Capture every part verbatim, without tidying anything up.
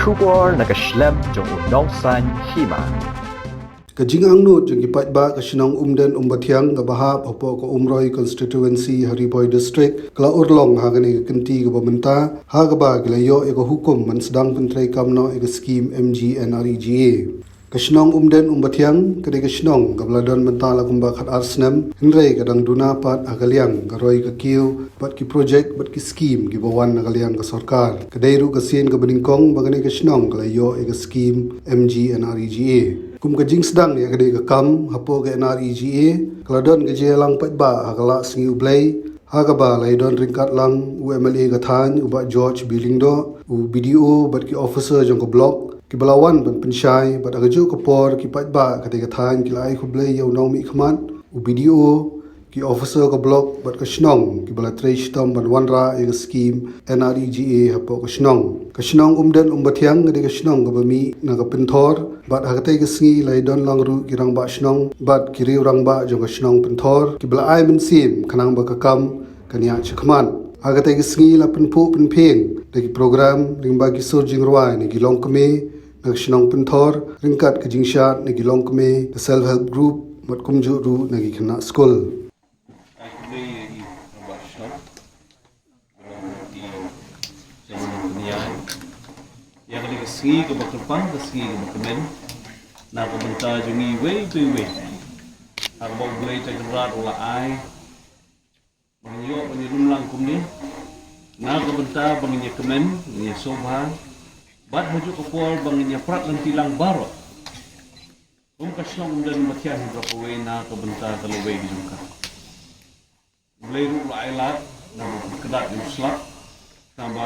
Khubor na ka shlem jong u nongsan hima. Ka jingangnud jong ki paidbah ka shnong Umden Umbathiang kaba hap hapoh ka Umroi constituency ha Ri Bhoi district ka la urlong ha kane ka kynti kaba mynta ha kaba ki la ïoh ïa ka hukum ban sdang pyntreikam noh ïa ka skim M G N R E G A. Ka shnong Umden Umbathiang ka dei ka shnong kaba la don mynta la kumba khatar snem, hynrei ka dang duna pat ha ka liang ka roi ka kiew bad ki projek bad ki skim kiba wan na ka liang ka sorkar. Ka dei ruh ka sien kaba nyngkong ba kane ka shnong ka la ïoh ïa ka skim M G N R E G A. Kum ka jingsdang ïa kane ka kam hapoh ka N R E G A ka la don ka jingïalang paidbah ha ka Laisngi U Blei, ha kaba la ïadon ryngkat lang u M L A ka thaiñ u Bah George B. Lyngdoh, u B D O bad ki officer jong ka block kiba la wan ban pynshai, bad ha kajuh ka por ki paidbah katei ka thaiñ ki la ai khublei ïa u nongmihkhmat, u B D O, ki officer ka block bad ka shnong kiba la trei shitom ban wanrah ïa ka skim N R E G A hapoh ka shnong. Ka shnong Umden Umbathiang ka dei ka shnong kaba mih na ka Pynthor, bad ha katei ka sngi la ïadon lang ruh ki rangbah shnong bad ki riew rangbah jong ka shnong Pynthor kiba la ai mynsiem khnang ba ka kam kan ïaid shakhmat. Ha katei ka sngi la pynphuh pynphieng da ki program lyngba ki sur jingrwai na ki longkmie na ka shnong Pynthor ryngkat ka jingshad na ki longkmie ka self help group bad kumjuh ruh na ki khynnah skul. Ai khublei ïa i rangbah shnong, ïa i chairman u pynïaid ïa kane ka sngi kaba kyrpang, ka sngi kaba kmen na ka bynta jong ngi iwei pa iwei. Ha kaba U Blei Trai Kynrad u la ai ba ngin ïoh ban ïalum lang kumne na ka bynta ba ngin ïakmen, ngin ïasngewbha bad ha kajuh ka por ba ngin ïapyrkhat lynti lang baroh. Kum ka shnong Umden Umbathiang hi baroh kawei na ka bynta ka lawei ka jong ka. U Blei ruh u la ai lad na ka bynta ka dak jong u slap, khnang ba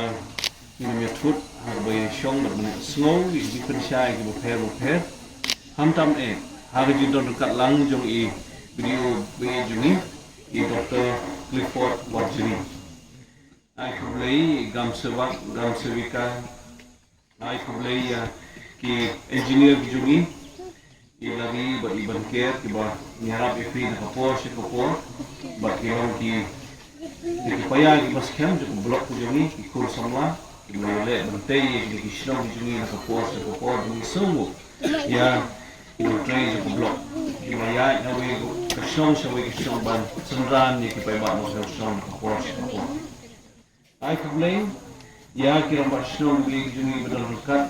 ngin ym ïathut ha kaba ïashong bad ban ïasngew ïa ki jingpynshai kiba pher bapher. Khamtam eh ha ka jingdon ryngkat lang jong i B D O ba ïeit jong ngi, i Doctor Clifford Warjri. Ai khublei i Gram Sevak, Gram Sevika, ai khublei ïa ki engineer ki jong ngi, i Larry bad i Banker kiba ngi ïarap ïa phi na ka por sha ka por, bad ki long ki, ki paia kiba skhem jong ka block ki jong ngi, ki khun samla kiba ïaleh ban tei ïa ki shnong ki jong ngi na ka por sha ka por, ba ngi sngew ïa ki nongtrei jong ka block kiba ïaid na wei ka shnong sha wei ka shnong ban synran ïa ki paidbah nongshong shnong na ka por sha ka por. Ai khublei ïa ki rangbah shnong U Blei ki jong ngi ba don ryngkat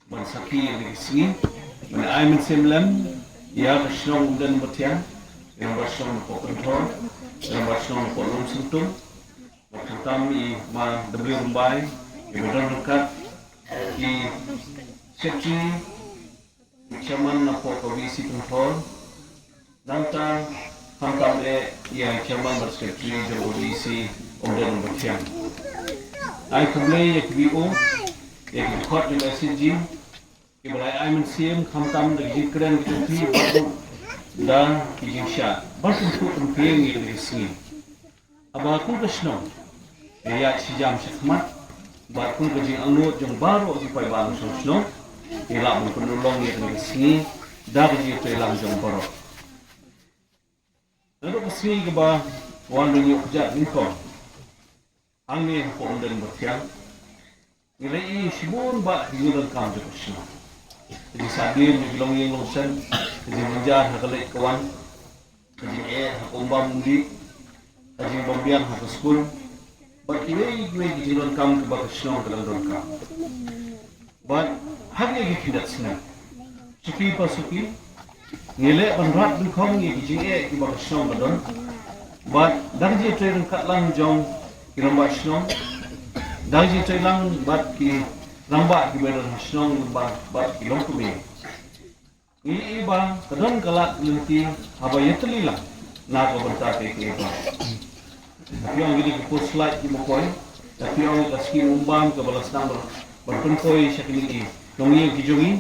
ban sakhi ïa kane ka sngi, ban ai mynsiem lem ïa ka shnong Umden Umbathiang, ki rangbah shnong napoh Pynthor, ki rangbah shnong napoh Lumsyntung, bad khamtam i Ma W Rymbai, i ba don ryngkat, i secretary, chairman napoh ka V C Pynthor, nangta khamtam eh ïa chairman bad secretary jong ka V C Umden Umbathiang. Ai khublei ïa ki V O, ïa ki dkhot jong ka S H G, kiba la ai mynsiem khamtam da ki jingkren ki jong ki bad ruh da ki jingshad ban pynphuh pynphieng ïa kane ka sngi. Haba kum ka shnong ngi ïaid shi jam shi khmat bad kum ka jingangnud jong baroh ki paidbah nongshong shnong, ngi lah ban pynurlong ïa kane ka sngi da ka jingïatreilang jong baroh. Naduh ka sngi kaba wan ban ïoh kjat nyngkong hangne hapoh Umden Umbathiang, ngi la ïohi shibun bah ki jingdonkam jong ka shnong. Ka jingsahdien jong ki longïing longsem, ka jingbynjar ha ka leit ka wan, ka jingeh ha ka umbam umdih, ka jingbym biang ha ka skul, bad kiwei kiwei ki jingdonkam kiba ka shnong ka dang donkam. Bad ha kine ki khyndiat snem, suki pa suki, ngi leh ban rat dyngkhong ïa ki jingeh kiba ka shnong ka don. Bad da ka jingtrei ryngkat lang jong ki rangbah shnong, da ka jingtrei lang bad ki rangbah kiba don ha shnong bad, bad ki longkmie, ngi ïohi ba ka don ka lad lynti haba ïatylli lang na ka bynta kaei kaei ba. Lada phi ong kine ki post light kiba poi, lada phi ong ka skim umbam kaba la sdang ban, ban pynpoi sha kine ki longïing ki jong ngi.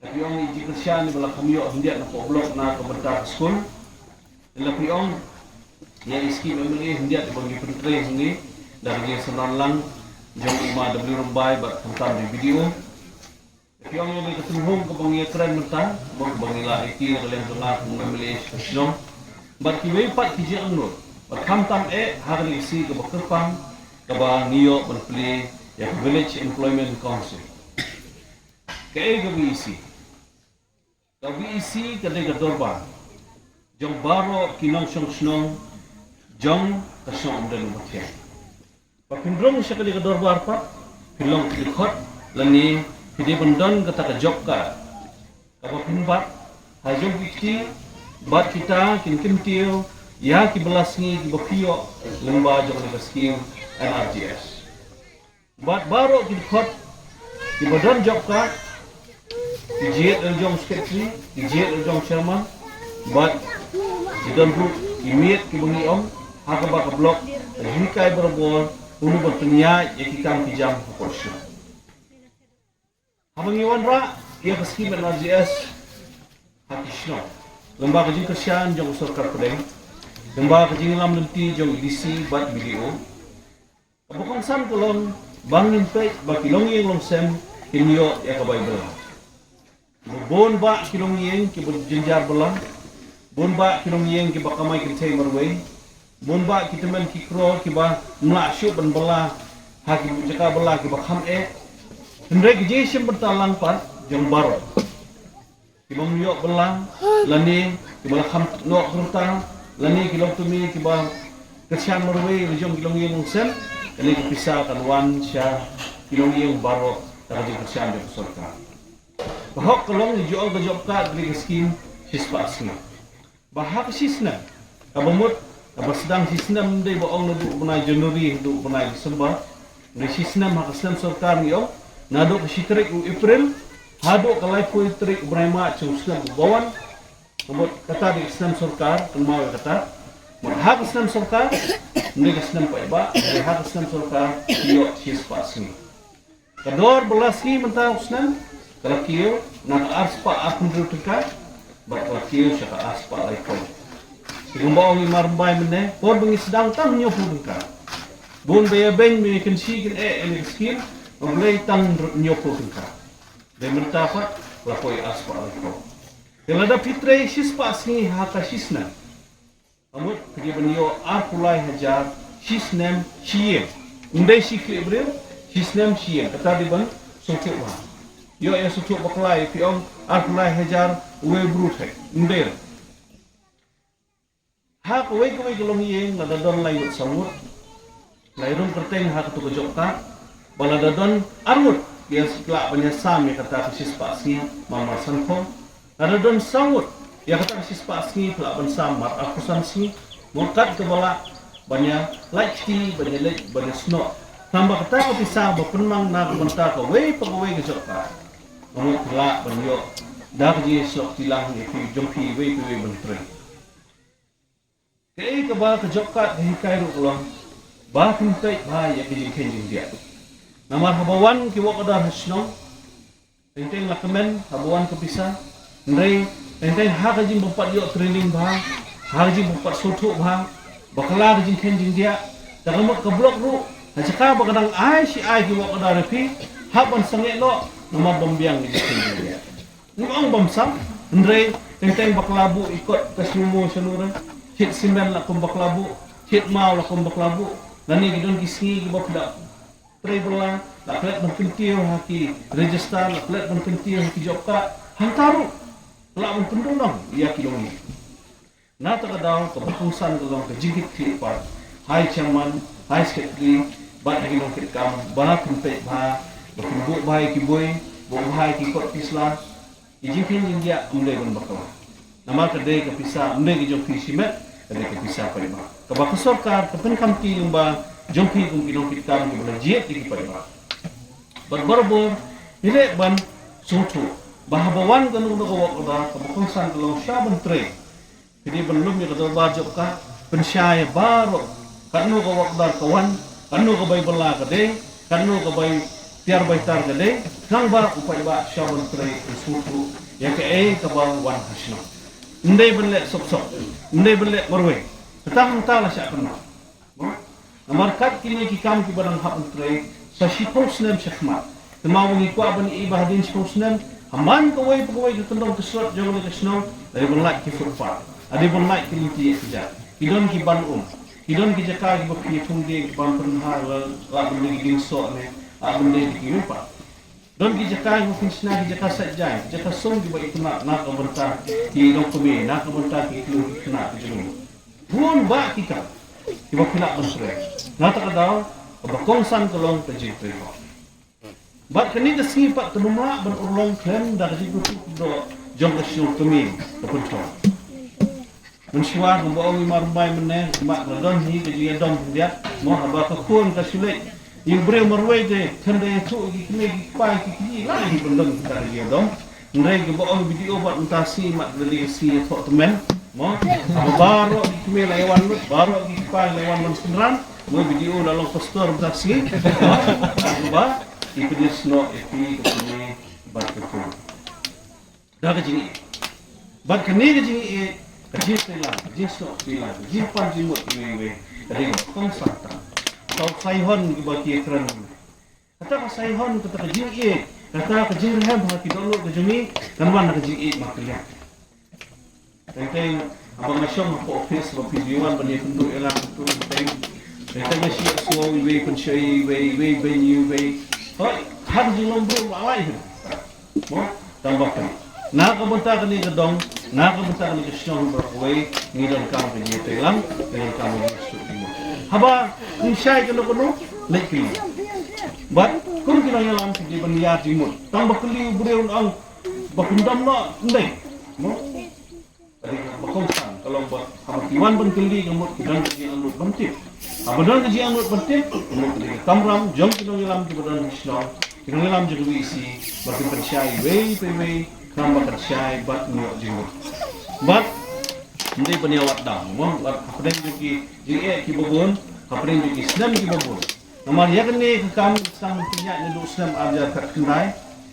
Lada phi ong i jingkyrshan iba la kham ïoh hyndiat napoh block na ka bynta ka skul. Lada phi ong ïa i skim M L A hyndiat iba ngi pyntrei hangne da ka jingsynran lang jong i Ma W Rymbai bad khamtam jong i B D O. Lada phi ong ïa kane ka tynghung kaba ngi ïakren mynta, kaba ngi la aiti na ka liang jong nga kum u M L A sha ka shnong, bad kiwei pat ki jingangnud, bad khamtam eh ha kane ka sngi kaba kyrpang kaba ngi ïoh ban plie ïa ka Village Employment Council. Kaei ka B E C? Ka B E C ka dei ka dorbar jong baroh ki nongshong shnong jong ka shnong Umden Umbathiang. Ba phin rung sha kane ka dorbar pat, phin long ki dkhot, lane phi dei ban don kata ka job card kaba phin bat ha jong ki kti, bad kita kin kyntiew ïa ki bylla sngi kiba phi ïoh lyngba jong kane ka skim N R G S. Bad baroh ki dkhot kiba don job card, ki jied la jong secretary, ki jied la jong chairman, bad ki don ruh ki miet kiba ngi ong ha kaba ka block, ka jinghikai barabor kumno ban pynïaid ïa ki kam ki jam ha por shnong. Haba ngi wanrah ïa ka skim N R G S ha ki shnong, lyngba ka jingkyrshan jong ka sorkar pdeng, lyngba ka jingïalam lynti jong D C bad B D O, kaba kongsan ka long ba ngin peit ba ki longïing longsem kin ïoh ïa ka bai bylla. Bun bah ki longïing kiba jynjar bylla, bun bah ki longïing kiba kamai kynthei marwei, bun bah ki tymmen ki kror kiba ym lah shuh ban bylla ha ki jaka bylla kiba kham eh. Hynrei ki jingshim bynta lang pat jong baroh kiba ym ïoh bylla, lane kiba la kham noh ka rta, lane ki longkmie kiba kyrshan marwei la jong ki longïing longsem, kane ka pisa kan wan sha ki longïing baroh da ka jingkyrshan jong ka sorkar. Ka hok ka long, ngi ju ong ka job card, ka dei ka skim shispah sngi. Ba ha ka shisnem, kaba mut, kaba sdang shisnem, ym dei ba ong naduh u bnai January haduh u bnai December, ym dei shisnem ha ka snem sorkar ngi ong, naduh ka shi tarik u April haduh ka laiphew tarik u bnai March jong u snem uba wan. Ka mut kata dei ka snem sorkar, kynmaw ïa kata. Mut ha ka snem sorkar, ym dei ka snem paidbah, ym dei, ha ka snem sorkar, ïoh shispah sngi. Ka dor bylla sngi mynta u snem ka la kiew na ka arspah arphew hynriew tyngka, bad ka la kiew sha ka arspah laiphew. Te kumba ong i Mar Rymbai mynne, por ba ngi sdang tang hynñiewphew tyngka. Bun ba ïa beiñ, ba ïa kynshi kyneh ïa kane ka skim, U Blei, tang hynñiewphew tyngka. Te mynta pat la poi arspah laiphew. Te lada phi trei shispah sngi ha ka shisnem, ka mut phi dei ban ïoh arphew lai hajar shisnem shi ïing. Ym dei shi khlieh briew, shisnem shi ïing. Kata dei ban sngewthuh bha. Ïoh ïa sngewthuh bakla ïa phi ong arphew lai hajar uwei u briew thei. Ym dei. Ha kawei kawei ka longïing lada don lai ngut saw ngut, la ïa rung kyrteng ha kato ka job card, ba lada don ar ngut, ïa, phi lah ban ïa sam ïa kata ka shispah sngi marmar san khong. Lada don saw ngut, ïa kata ka shispah sngi phi lah ban sam mar arphew san sngi. Mut kat kaba lah ban ïa lait kti, ban ïa leit, ban ïa snoh. Tangba kata ka pisa ba pynmang na ka bynta kawei pa kawei ka job card, ka mut phi lah ban ïoh da ka jingsnoh kti lang ïa phi jong phi iwei pa iwei ban trei. Kaei kaba ka job card ka hikai ruh ka long ba phin peit bha ïa ka jingkheiñ jingdiah. Namar haba wan ki work order ha shnong, teng teng la kmen haba wan ka pisa. Hynrei teng teng ha ka jingpynpat ïoh training bha, ha ka jingpynpat sngewthuh bha bakla ka jingkheiñ jingdiah, da ka mut ka block ruh ha jaka ba ka dang ai shi ai ki work order ïa phi, hap ban sangeh noh namar ban biang ïa ka jingkheiñ jingdiah. Ym ong bym sam, hynrei teng teng bakla buh i kot ka shnong mo sha nure, thied simen la kum bakla buh, thied maw la kum bakla buh, lane ki don ki sngi kiba phi da trei bylla, la klet ban kyntiew ha ki register, la klet ban kyntiew ha ki job card, hangta ruh la ban pynduh noh ïa ki longïing. Na kata ka daw kaba kongsan ka long ka jingkit khlieh pat ha i chairman, ha i secretary, bad ha ki nongkitkam, ba phin peit bha, ba phin buh bha ïa ki boi, buh bha ïa ki kot ki sla. Ki jingkheiñ jingdiah ym dei ban bakla. Namar ka dei ka pisa, ym dei ka jong phi shimet, ka dei ka pisa paidbah kaba ka sorkar ka pynkhamti lyngba jong phi kum ki nongkitkam kiba la jied ïa ki paidbah. Bad barabor ngi leh ban sngewthuh ba haba wan kano kano ka work order, kaba kongsan ka long sha ban trei. Phi dei ban lum ïa ka dorbar job card, pynshai ïa baroh, katno ka work order ka wan, katno ka bai bylla ka dei, katno ka bai tiar bai tar ka dei, khnang ba u paidbah shah ban trei, ban sngewthuh ïa kaei kaba wan ha shnong. Ym dei ban leh sop sop, ym dei ban leh marwei. Kata hangta la shah kynmaw. Namar kat kine ki kam kiba dang hap ban trei sa shiphew snem shakhmat. Te ma ba ngi kwah ban ïohi ba hadien shiphew snem, ha man kawei pa kawei ka kyndong ka slot jong kane ka shnong, la dei ban lait ki footpath, la dei ban lait ki lynti ïaid kjat, ki don ki ban um, ki don ki jaka kiba phi ïathung dieng, ki ban pynbha, la, la ban dei ki dieng soh ne, la ban dei kiwei pat. Don ki jaka, ki shna ki jaka sait jaiñ, ki jaka sum kiba itynnad na ka bynta ki longkmie, na ka bynta ki khynnah ki jong ngi. Bun bah ki kam kiba phi lah ban trei. Na kata ka daw, kaba kongsan ka long ka jingtrei hok. Bad kane ka sngi pat kan ym lah ban urlong khlem da ka jingkyrkhu kyrdoh jong ka shnong kmie ka pynthor. Mynshuwa kumba ong i Mar Rymbai mynne, i Mar la don hi ka jingïadom khyndiat, mo, haba ka khun ka shu leit ïa u briew marwei te, kan da ïathuh ïa ki kmie ki kpa ki kñi, la hi ban don ka jingïadom. Hynrei kaba ong video bad mynta sngi, mat lali ka sngi ïathoh tymmen, mo. Haba baroh ki kmie la ïawan lut, baroh ki kpa la ïawan ban synran, mo, video la long pastor mynta sngi, mo. Haba i pynïasnoh ïa ki ka kmie bad ka khun. Da ka jingïeit. Bad kane ka jingïeit, ka jingtreilang, ka jingsnoh treilang, ka jingpan jingmut iwei iwei, ka dei ka kongsan tang. Ka saihon kiba ki kren. Kata ka saihon, kata ka jingïeit, kata ka jingrhem ha ki dohnud ka jong ngi, kan wan na ka jingïeit markylliang. Teng teng, haba nga shong hapoh office, ba phi ju wan ban ïakynduh ïa nga, teng teng. Teng teng nga shu ïasngew iwei, pynshoi iwei, iwei beiñ iwei. Hoi, ha ka jinglong briew ba lai hi. Mo, tang ba phi. Na ka bynta kane ka dong, na ka bynta kane ka shnong baroh kawei, ngi donkam ka jingïatreilang, ngi donkam ka jingïasnoh jingmut. Haba ngi shai kano kano, leit kylli. Bad kum ki nongïalam ki dei ban ïar jingmut. Tang ba kylli u briew un ong ba phin dom noh, ym dei. Mo? Ka dei kaba kongsan, ka long ba haba ki wan ban kylli ka mut ki don ka jingangnud ban tip. Haba don ka jingangnud ban tip, ka mut ka dei ka kamram jong ki nongïalam kiba don ha shnong, ki nongïalam jong ka V E C, ba kin pynshai iwei pa iwei, khnang ba kan shai bad ïoh jingmut. Bad ym dei ban ïawad dang, mo, bad hapdeng jong ki jingeh kiba bun, hapdeng jong ki snem kiba bun. Namar ïa kane ka kam sdang ban pynïaid naduh snem ar hajar khatkhyndai.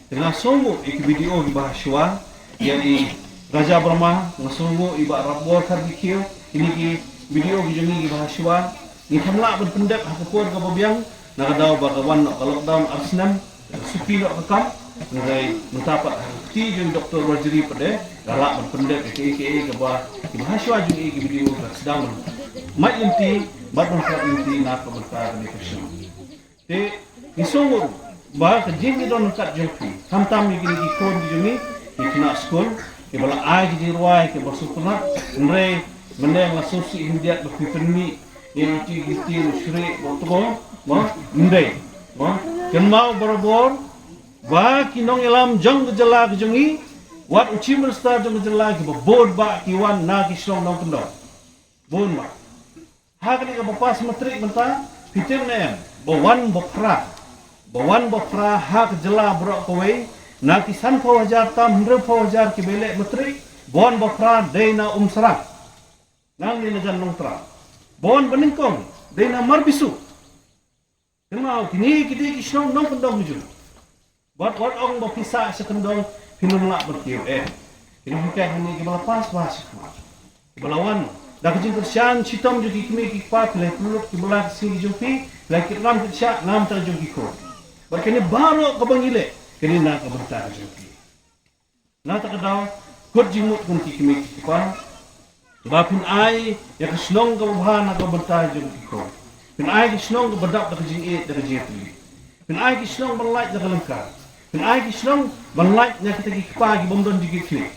Te nga sngewnguh ïa ki video kiba ha shuwa, ïa i Raja Burma, nga sngewnguh i Bah Rapbor Kharkikiew, kine ki video ki jong ngi kiba ha shuwa. Ngi kham lah ban pyndep ha ka por kaba biang, na ka daw ba ka wan noh ka lockdown ar snem, ka suki noh ka kam. Hynrei mynta pat ha ka kti jong i Doctor Warjri pat de, nga lah ban pyndep ïa kaei kaei kaba, kiba ha shuwa jong ngi ki video ka sdang ban mait lynti, bad ban khlad lynti na ka bynta kane ka shnong. Te ngi sngewnguh ba ka jingïadon ryngkat jong phi, khamtam ïa kine ki khun ki jong ngi, ki khynnah skul, kiba la ai ki jingrwai kiba sngewtynnat, hynrei mynne nga sngewsih khyndiat ba phi pynmih ïa ki ki ki u shrieh ba u tbong, mo, ym dei, mo. Kynmaw barabor ba ki nongïalam jong ka jylla ka jong ngi, wat u Chief Minister jong ka jylla, kiba bun bah ki wan na ki shnong nongkyndong. Bun bah. Ha kane kaba pass matric mynta, phi tip ne em, ba wan ba phra. Ba wan ba phra ha ka jylla baroh kawei, na ki sanphew hajar tam hynriewphew hajar kiba leh matric, ba wan ba phra dei na Umsrang. Nangne na jan Nongtram. Ba wan ba nyngkong dei na Marbisu. Kynmaw, kine ki dei ki shnong nongkyndong jong ngi. Bad wat ong ba phi sah sha kyndong, phin ym lah ban kiew, eh. Ki nonghikai hangne kiba la pass ba sha khmat, kiba la wan da ka jingkyrshan shitom jong ki kmie ki kpa, phi la pynlut kiba la ka sngi jong phi, phi la kit ram kit shah na ka bynta jong ki khun. Bad kane baroh kaba ngi leh, kane na ka bynta ka jong phi. Na kata ka daw, kut jingmut kum ki kmie ki kpa, ba phin ai ïa ka shnong kaba bha na ka bynta jong ki khun. Phin ai ka shnong kaba dap da ka jingïeit, da ka jingïatylli. Phin ai ka shnong ban lait da ka lyngkar. Phin ai ka shnong ban lait na kita ki kpa ki bym don jingkitkhlieh.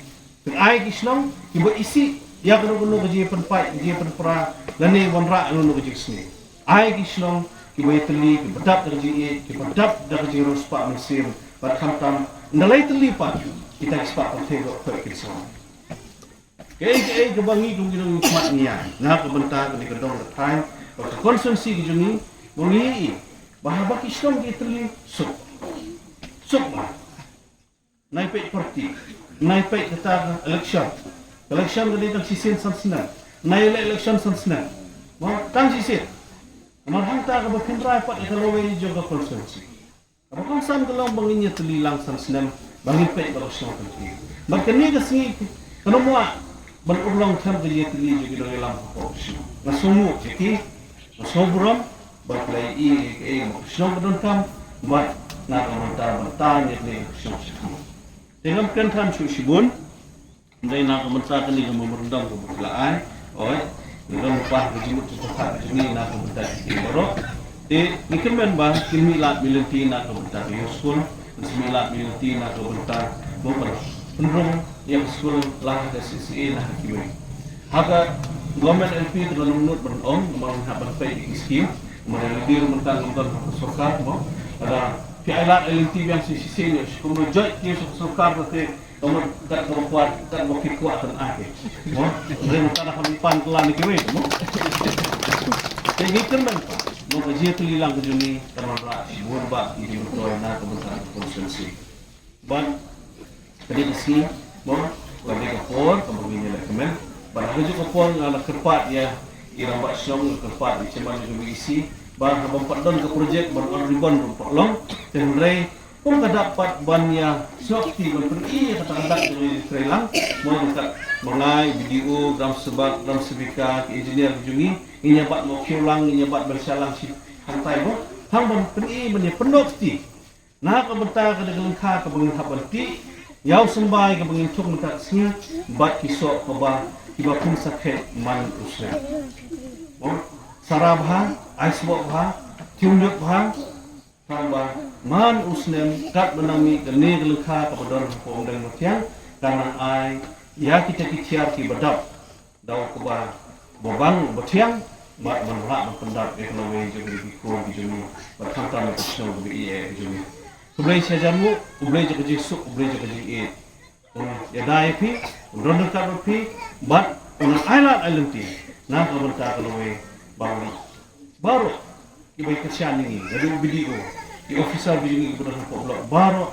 Phin ai ka shnong kiba isih ïa kano kano ka jingpynpait, jingpynpra, lane wanrah kano kano ka jingsniew. Ai ki shnong kiba ïatylli, kiba dap da ka jingïeit, kiba dap da ka jingriewspah mynsiem, bad khamtam ynda la ïatylli pat, kita ki spah pyrthei baroh kin sngewbha. Kaei kaei kaba ngi kum ki nongmihkhmat ngi ïa na ka bynta kane ka dong ka thaiñ, bad ka constituency ka jong ngi, ba ngi ïohi ba haba ki shnong ki ïatylli, suk, suk ma. Nai peit party, nai peit kata ka election. Election ka dei tang shisien san snem. Nai leh election san snem. Mo, tang shisien. Namar hangta kaba khynraw pat ïa ka lawei jong ka constituency. Kaba kongsan ka long ba ngin ïatylli lang san snem, ba ngin peit ba ka shnong kan peit. Bad kane ka sngi kan ym lah ban urlong khlem ka jingïatylli jong ki nongïalam hapoh ka shnong. Nga sngewnguh ïa ki, nga sngew burom, bad la ïohi ïa kaei ba ka shnong ka donkam, bad na ka bynta ban tan ïa kane ka shnong shakhmat. Te ngam kren than shuh shibun, hynrei na ka bynta kane ka memorandum kaba ki la ai, oi, ngi don lypa ka jingmut jingpyrkhat ka jong ngi na ka bynta ki baroh. Te ngi kyrmen ba kin mih lad mih lynti na ka bynta ka ïing skul, Smilat mynta na ka bynta mo ban pynrung ïa ka skul la ka C C A na ka kiwei. Ha ka government L P ka nang nud ban ong ban ha ban pei ki skim mo da leader mynta ngam don ha ka sorkar mo. Ada phi ai lad ai lynti biang C C A ne kum joi ki sorkar ka te Ka mut kat ka ba kwah, kat ba ki kwah kan ai. Mo, ring ka da ka pan klan ni kiwei mo. Te ngi kyrmen pa mo ka jingkylli lang ka jong ngi ka man ra bun ba ki jingmyntoi na ka bynta ka constituency. Bad ka dei ka sngi mo, ka dei ka por ka ba ngi leh kmen. Bad ha ka juh ka por nga la kyrpad ïa i rangbah shnong, nga kyrpad i chairman jong ka V E C ba ha ban pat don ka project ban on ribbon ban pat long. Te hynrei Kum ka dap pat ban ïa sngewthuh ban pyni ïa kata ka dak jong ngi trei lang mo, ryngkat ma nga, B D O, gram sebak, gram sebika, ki engineer jong ngi, ngin ïa bat mo khiew lang, ngin ïa bat ban sha lang shi hangtai mo. Hang ban pyni ban ïa pyndonkti na ka bynta ka dei ka lyngkha ka ba ngin hap ban tih ïa u symbai ka ba ngin thung mynta ka sngi bad ki soh ka ba ki ba pun sakhet man u snem. Mo, sara bha, ai sboh bha, tiwnyut bha, Tang ba man u snem kat ba nang mih kane ka lyngkha ka ba don hapoh Umdeng Umbathiang, ka nang ai ïa kita ki tiar ki ba dap da u kaba ba bang ba thiang, bad ban lah ban pyndap ïa ka lawei jong ki khun ki jong ngi, bad khamtam ïa ka shnong ka ba ïeit ka jong ngi. Khublei shihajar nguh, U Blei jong ka jingsuk, U Blei jong ka jingïeit. Un ïada ïa phi, un don ryngkat bad phi, bad un ai lad ai lynti na ka bynta ka lawei ba ngi baroh ki ba ïa kyrshan ïa ngi, lada u B D O, ki officer ki jong ngi ki ba don hapoh block baroh,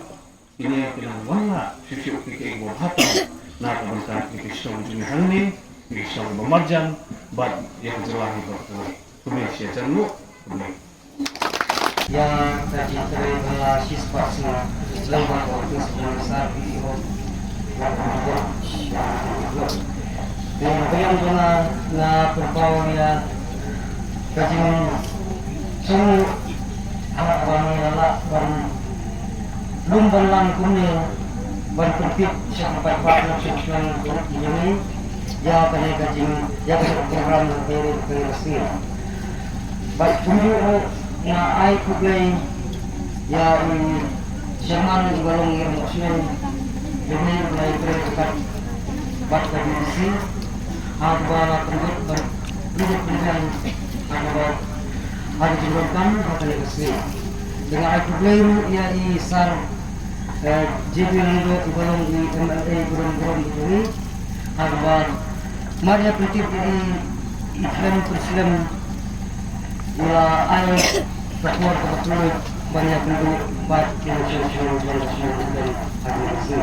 kine ki nang wan lah shuh shuh ki, ki ba bha tam na ka bynta ki, ki shnong jong ngi hangne, ki shnong ba marjan bad ïa ka jylla hi baroh. Khublei shihajar nguh, khublei. Ïa ka jingtrei ba la shispah snem lyngba ka office jong u Sir B D O. Te na ka liang jong nga, nga pynpaw ïa ka jingsngewbha ha kaba ngi la lah ban lum ban lang kumne ban pyntip sha ka paidbah na shnong shnong jong ngi ïa kane ka jing, ïa kane ka program na ka ri ka ri. Bad kumjuh ruh nga ai khublei ïa i chairman i ba long i rangbah shnong jong ngi, i ba la ïatrei ryngkat bad ka B D C ha kaba la pynjot bad pynjot pynjang ha kaba ha ka jingdonkam ha kane ka sngi. Te nga ai khublei ruh ïa i Sir, eh, J B Lyngdoh i ba long i M L A burom burom jong ngi ha kaba mar ïa pyntip ïa i, i khlem pyrslem i la ai ka por kaba kyrduh ban ïa pynduh bad ki nongshong shnong ban ïa shnong ban ha kane ka sngi.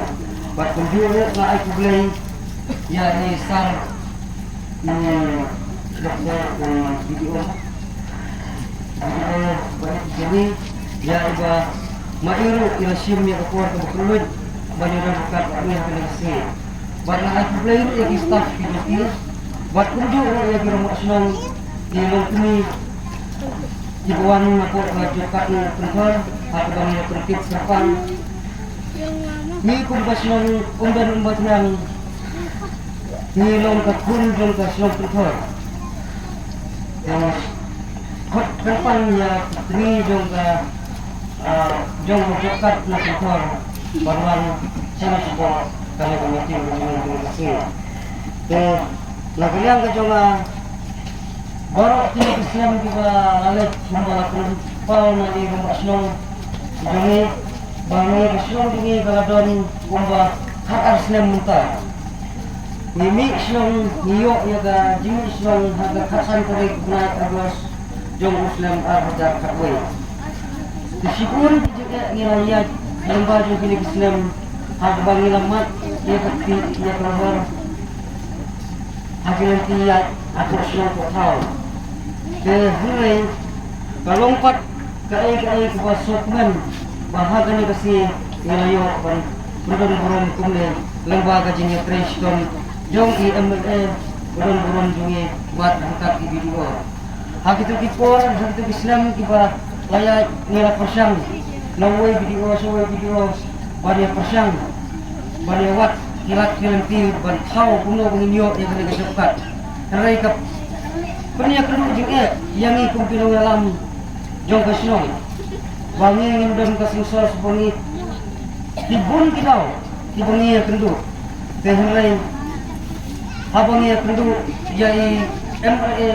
Bad kumjuh ruh nga ai khublei ïa i Sir, i Doktor, i B D O, B D O ba ïa i jong ngi ïa i ba ma i ruh i la shim ïa ka por kaba kyrduh ban ïa don ryngkat bad ngi ha kane ka sngi. Bad nga ai khublei ruh ïa ki staff ki jong ki bad kumjuh ruh ïa ki rangbah shnong ki longkmie ki ba wan napoh ka jaka pynthor ha kaba ngi la pyntip kyrpang. Ngi kum ka shnong Umden Umbathiang ngi long ka khun jong ka shnong Pynthor. Te khot kyrpang ïa ki jong ka, ah, jong ka jaka na Pynthor ban wan sha na sha ka, ka meeting ka jong ka sngi. Te na ka liang ka jong nga, baroh kine ki snem kiba la leit kumba la pynpaw na i rangbah shnong jong ngi ba ngi ka shnong jong ngi ka la don kumba khatar snem mynta. Ngi mih shnong, ngi ïoh ïa ka jingmih shnong ha ka khatsan tarik bnai August jong u snem ar hajar khatwei. Te shibun ki jingeh ngi la ïaid lyngba jong kine ki snem ha kaba ngi la mad ïa ka kti ïa ka lor ha ki lynti ïaid hapoh shnong hapoh thaw. Te hynrei ka long pat kaei kaei kaba sngewkmen ba ha kane ka sngi ngi la ïoh ban pyndon burom kumne lyngba ka jingïatrei shitom jong i M L A ba don burom jong ngi bad ryngkat i B D O. Ha kito ki por, ha kito ki snem kiba la ïaid ngi la pyrshang na uwei B D O sha uwei B D O ban ïa pyrshang ban ïa wad ki lad ki lynti ban thaw kumno ba ngin ïoh ïa kane ka jingpyrkhat. Hynrei ka pynïakynduh jingeh ïa ngi kum ki nongïalam jong ka shnong ba ngi ngim don ka singsor shuh ba ngi Ki bun ki daw kiba ngi ïakynduh. Te hynrei haba ngi ïakynduh ïa i M L A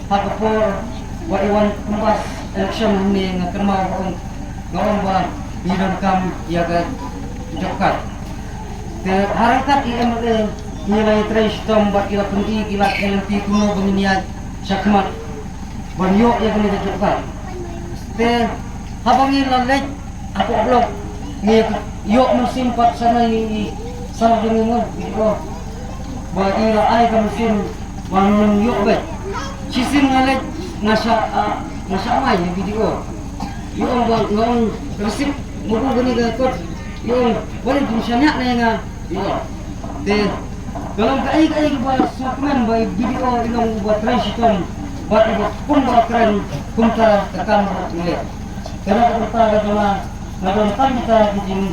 ha ka por ba i wan contest election hangne, nga kynmaw ba ong, nga ong ba ngi donkam ïa ka job card. Te ha ryngkat i M L A ngi la ïatrei shitom bad i la pyni, i la kren lynti kumno ba ngin ïaid shakhmat ban ïoh ïa kane ka job card. Te haba ngi la leit hapoh block, ngi ïoh mynsiem pat sa na i, i sar jong ngi mo, i ong ba i la ai ka mynsiem ba ngin ïoh beit. Shisien nga leit, nga shah, ah, nga shah mai ïa i B D O. I ong ba nga ong receipt, mo, kane ka kot. I ong ba ym shaniah ne nga. Ïa. Te ka long kaei kaei kaba sngewkmen ba i B D O i long uba trei shitom bad uba pun ba kren kumta ka kam ba u leh. Te na ka bynta kaba nga, nga don tang kita ki jing,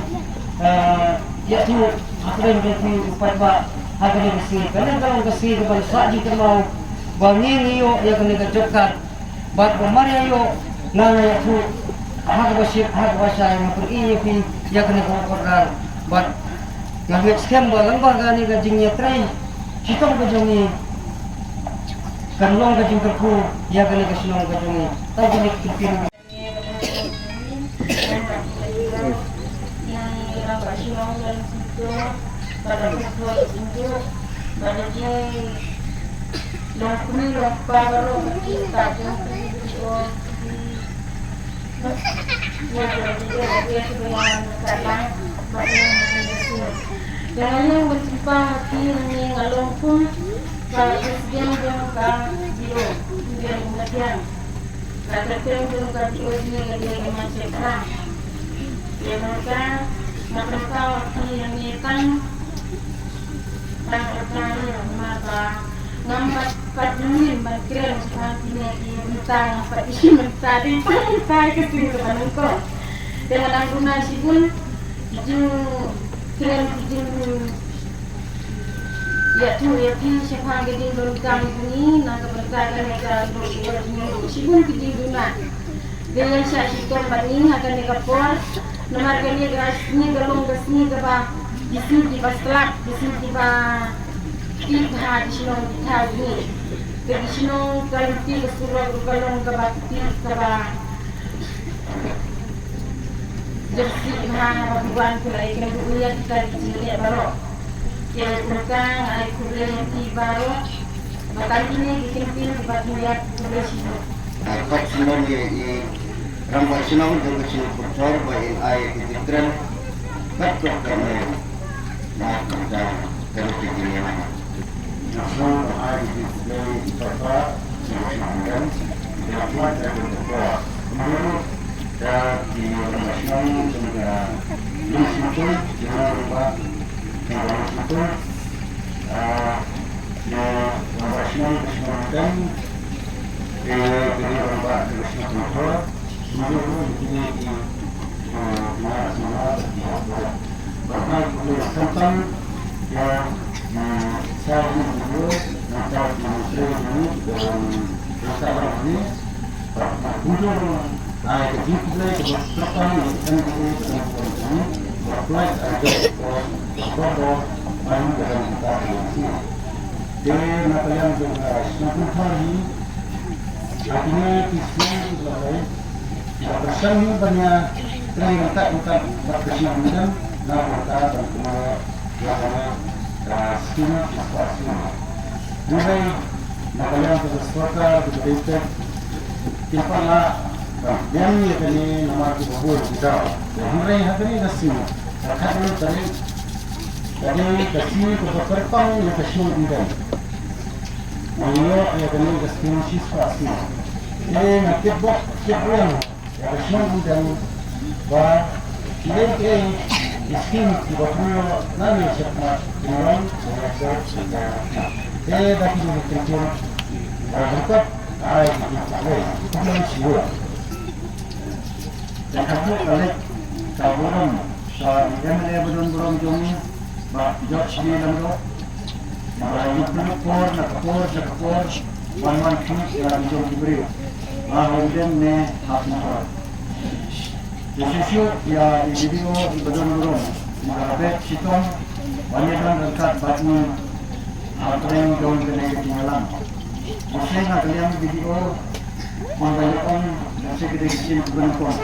eh, ïathuh hapdeng jong phi u paidbah ha kane ka sngi. Kane ka long ka sngi kaban sah jingkynmaw ba ngi ngi ïoh ïa kane ka job card. Bad ba mar ïa ïoh nga, nga ïathuh ha kaba shit ha kaba shai, nga pyni ïa phi ïa kane ka work order. Bad nga ngeit skhem ba lyngba kane ka jingïatrei shitom ka jong ngi kan long ka jingkyrkhu ïa kane ka shnong ka jong ngi. Tang kine ki kyntien. Ka kyrteng jong ka B O jong ka D O jong ka Mawshynrut. Ïa ka, nga pynpaw ïa ngi tang, tang ïa ka, ïa ma ba ngam pat, pat ïa ngi ban kren tang ïa ngi, ïa mynta ngam pat ïa ngi mynta, dei tang mynta ka sngi kaba nyngkong. Te nga dang duna shibun ki jingkren, ki jing Ïathuh ïa phi shaphang ka jingdonkam jong ngi na ka bynta kane ka dor duwar jong ngi. Shibun ki jingduna. Dei ïa shah shitom bad ngi ha kane ka por. Namar kane ka sngi ka long ka sngi kaba, ki sngi kiba slap, ki sngi kiba tih ha ki shnong ki thaw jong ngi. Te ki shnong ka lynti ka surok ruh ka long kaba tih kaba Jyrsi bha ba phi wan phi la ïakynduh ïa kita ki jingeh baroh. Te kumta nga ai khublei ïa phi baroh. Ba tang kine ki kyntien kiba phi ïa khublei shibun. Ai khot sngewbha ïa i rangbah shnong jong ka shnong Pyrthor ba in ai ki jingkren kat kat kane. Na kumta ka ruh ki jingeh. Te na ka liang jong ka shnong Pyrthor hi, ha kine ki snem ki la leit, ki la pyrshang hi ban ïa trei ryngkat ryngkat bad ka shnong Umden na ka bynta ban kynmaw ïa kane ka skim, ki spah skim. Hynrei na ka liang jong ka sorkar, ki dei te, kim pat lah ban biang ïa kane namar kiba bun ki daw. Hynrei ha kane ka skim, ka khatwei tarik, ka dei ka sngi kaba kyrpang ïa ka shnong Umden. Ngi ïoh ïa kane ka skim shispah snem. Te nga tip bok tip rem ïa ka shnong Umden ba kiei kiei ki skim kiba pynïoh nangne shakhmat kin long. Te da kine ki kyntien ba ryngkat ai ki khublei, khublei shibun. Te ka buh ka leit ka burom sha i M L A ba don burom jong ngi, Bah George B Lyngdoh, ba u pynlut por na ka por sha ka por ban wan khmih ïa la ki jong ki briew, la ha Umden ne ha Pyrthor. Shuh shuh ïa i B D O i ba don burom, i ba beh shitom ban ïadon ryngkat bad ngi ha pdeng jong kane ka jingïalang. Lehse na ka liang B D O, kumba ïa ong, lehse ka dei ka sien ka ban kong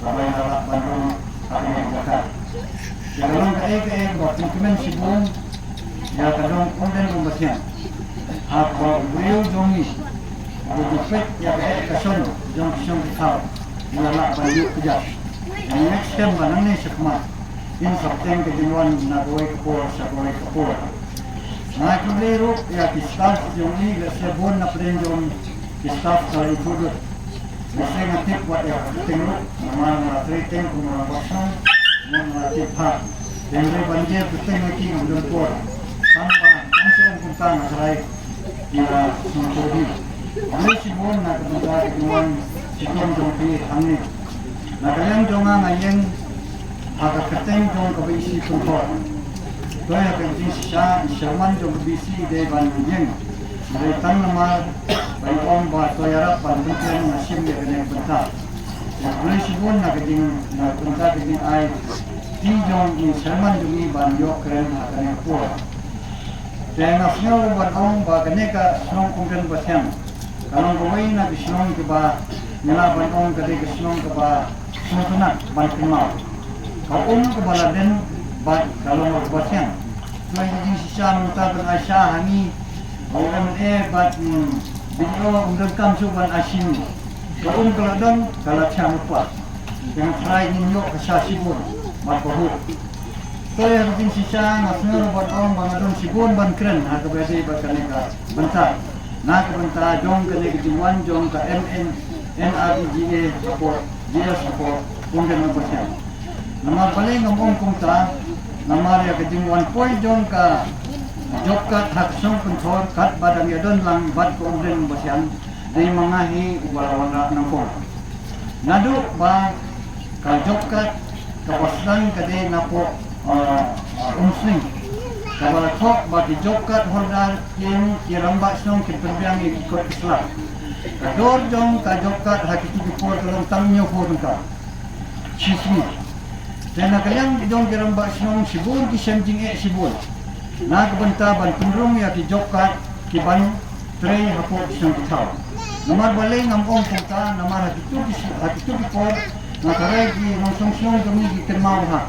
kaba ïa lah ban rung ha kane ka jaka. Ïa ka long kaei kaei kaba pynkmen shibun ïa ka dong Umden Umbasiang. Ha kaba u briew jong ngi u ju peit ïa ka eh ka shon jong ki shong ki thaw, u la lah ban ïuh kjat. Ngi ngeit skhem ba nangne shakhmat in sa bteng ka jingwan na kawei ka por sha kawei ka por. Nga khublei ruh ïa ki staff jong ngi, lehse bun na pdeng jong ki staff ka la ïathuh lut. Lehse nga tip wat ïa ka kyrteng ruh, namar nga la trei teng kum u rangbah shnong, nga la tip bha. Te hynrei ban jer kyrteng ïa ki ngam don por. Tang ba tang shu ong kumta nga tharai ki la sngewthuh hi. Khublei shibun na ka bynta ka jingwan shitom jong phi hangne. Na ka liang jong nga, nga ïeng ha ka kyrteng jong ka B C Pynthor. To ïa ka jingshisha i chairman jong ka B C i dei ban ïeng. Hynrei tang namar ba i ong ba to ïarap ban pynkren, nga shim ïa kane ka bynta. Ïa khublei shibun na ka jing, na ka bynta ka jingai ti jong i chairman jong ngi ban ïoh kren ha kane ka por. Te nga sngew ban ong ba kane ka shnong Umden Basiang ka long kawei na ki shnong kiba ngi lah ban ong ka dei ka shnong kaba sngewtynnat ban kynmaw. Ka um kaba la den bad ka long kaba siang. Te ïa ka jingshisha mynta ban ai sha ha ngi, u M L A bad, mm, B D O um donkam shuh ban ai sha ngi. Ka um ka la don, ka la thiah lypa. Te nga tharai ngin ïoh ka sha shibun bad ka hope. To ïa ka jingshisha nga sngew ruh ban ong ba nga don shibun ban kren ha kaba ïadei bad kane ka bynta, na ka bynta jong kane ka jingwan jong ka M N, N R E G A hapoh G S hapoh Umden Umbasiang. Namar balei ngam ong kumta? Namar ïa ka jingwan poi jong ka job card ha ka shnong Pynthor katba dang ïadon lang bad ka Umden Umbasiang, dei ma nga hi uba la wanrah nyngkong. Naduh ba ka job card kaba sdang ka dei napoh, ah, ah, Umsning, kaba la thoh ba ki job card holder ki, ki rangbah shnong kin pynbiang ïa ki kot ki sla. Ka dor jong ka job card ha kito ki por ka long tang hynñiewphew tyngka. Shi sngi. Te na ka liang jong ki rangbah shnong shibun ki shem jingeh shibun na ka bynta ban pynrung ïa ki job card ki ban trei hapoh ki shnong ki thaw. Namar balei ngam ong kumta? Namar ha kito ki, ha kito ki por nga tharai ki nongshong shnong jong ngi ki kynmaw bha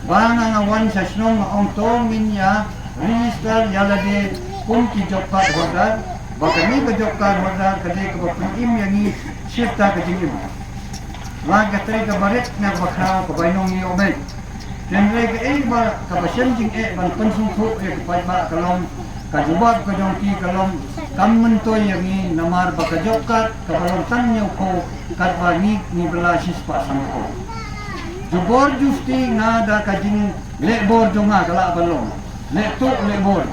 ba nga, nga wan sha shnong nga ong to ngin ïa register ïa lade kum ki job card holder, ba kane ka job card holder ka dei kaba pynim ïa ngi shirta ka jingim. La ka trei kaba rit ne kaba khraw ka bainong ïoh beit. Hynrei kaei ba kaba shem jingeh ban pynsngewthuh ïa ki paidbah ka long, ka jubab ka jong ki ka long kam myntoi ïa ngi namar ba ka job card kaba long tang hynñiewphew katba ngi, ngi bylla shispah sanphew. Jubor justi nga da ka jingleh bor jong nga ka lah ban long. Leh tuh leh bor.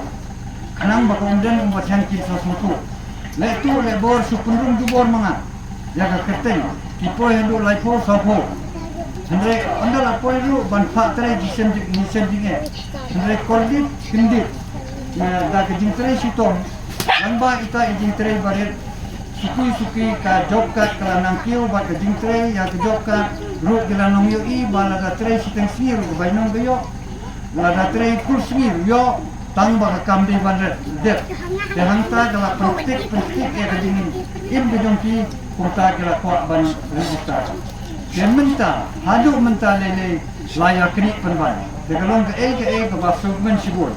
Khnang ba ka Umden Umbasiang kin sa sngewthuh. Leh tuh leh bor shu pynrung jubor ma nga ïa ka kyrteng, ki poi haduh laiphew sawphew. Hynrei ynda la poi ruh ban phah trei ki shem jing, ki shem jingeh. Hynrei kordit kyndit ïa da ka jingtrei shitom. Lyngba ita i jingtrei barit, suki suki ka job card ka la nang kiew bad ka jingtrei ïa ka job card ruh ki la nang ïohi ba lada trei shiteng sngi ruh ka bainong ka ïoh. Lada trei kul sngi ruh ïoh. Tang ba ka kam dei ban ret dep. Te hangta ka la pyntik pyntik ïa ka jingim ka jong ki, kumta ki la kwah ban register. Te mynta haduh mynta lei lei la ïa knieh pynban. Te ka long kaei kaei kaba sngewkmen shibun.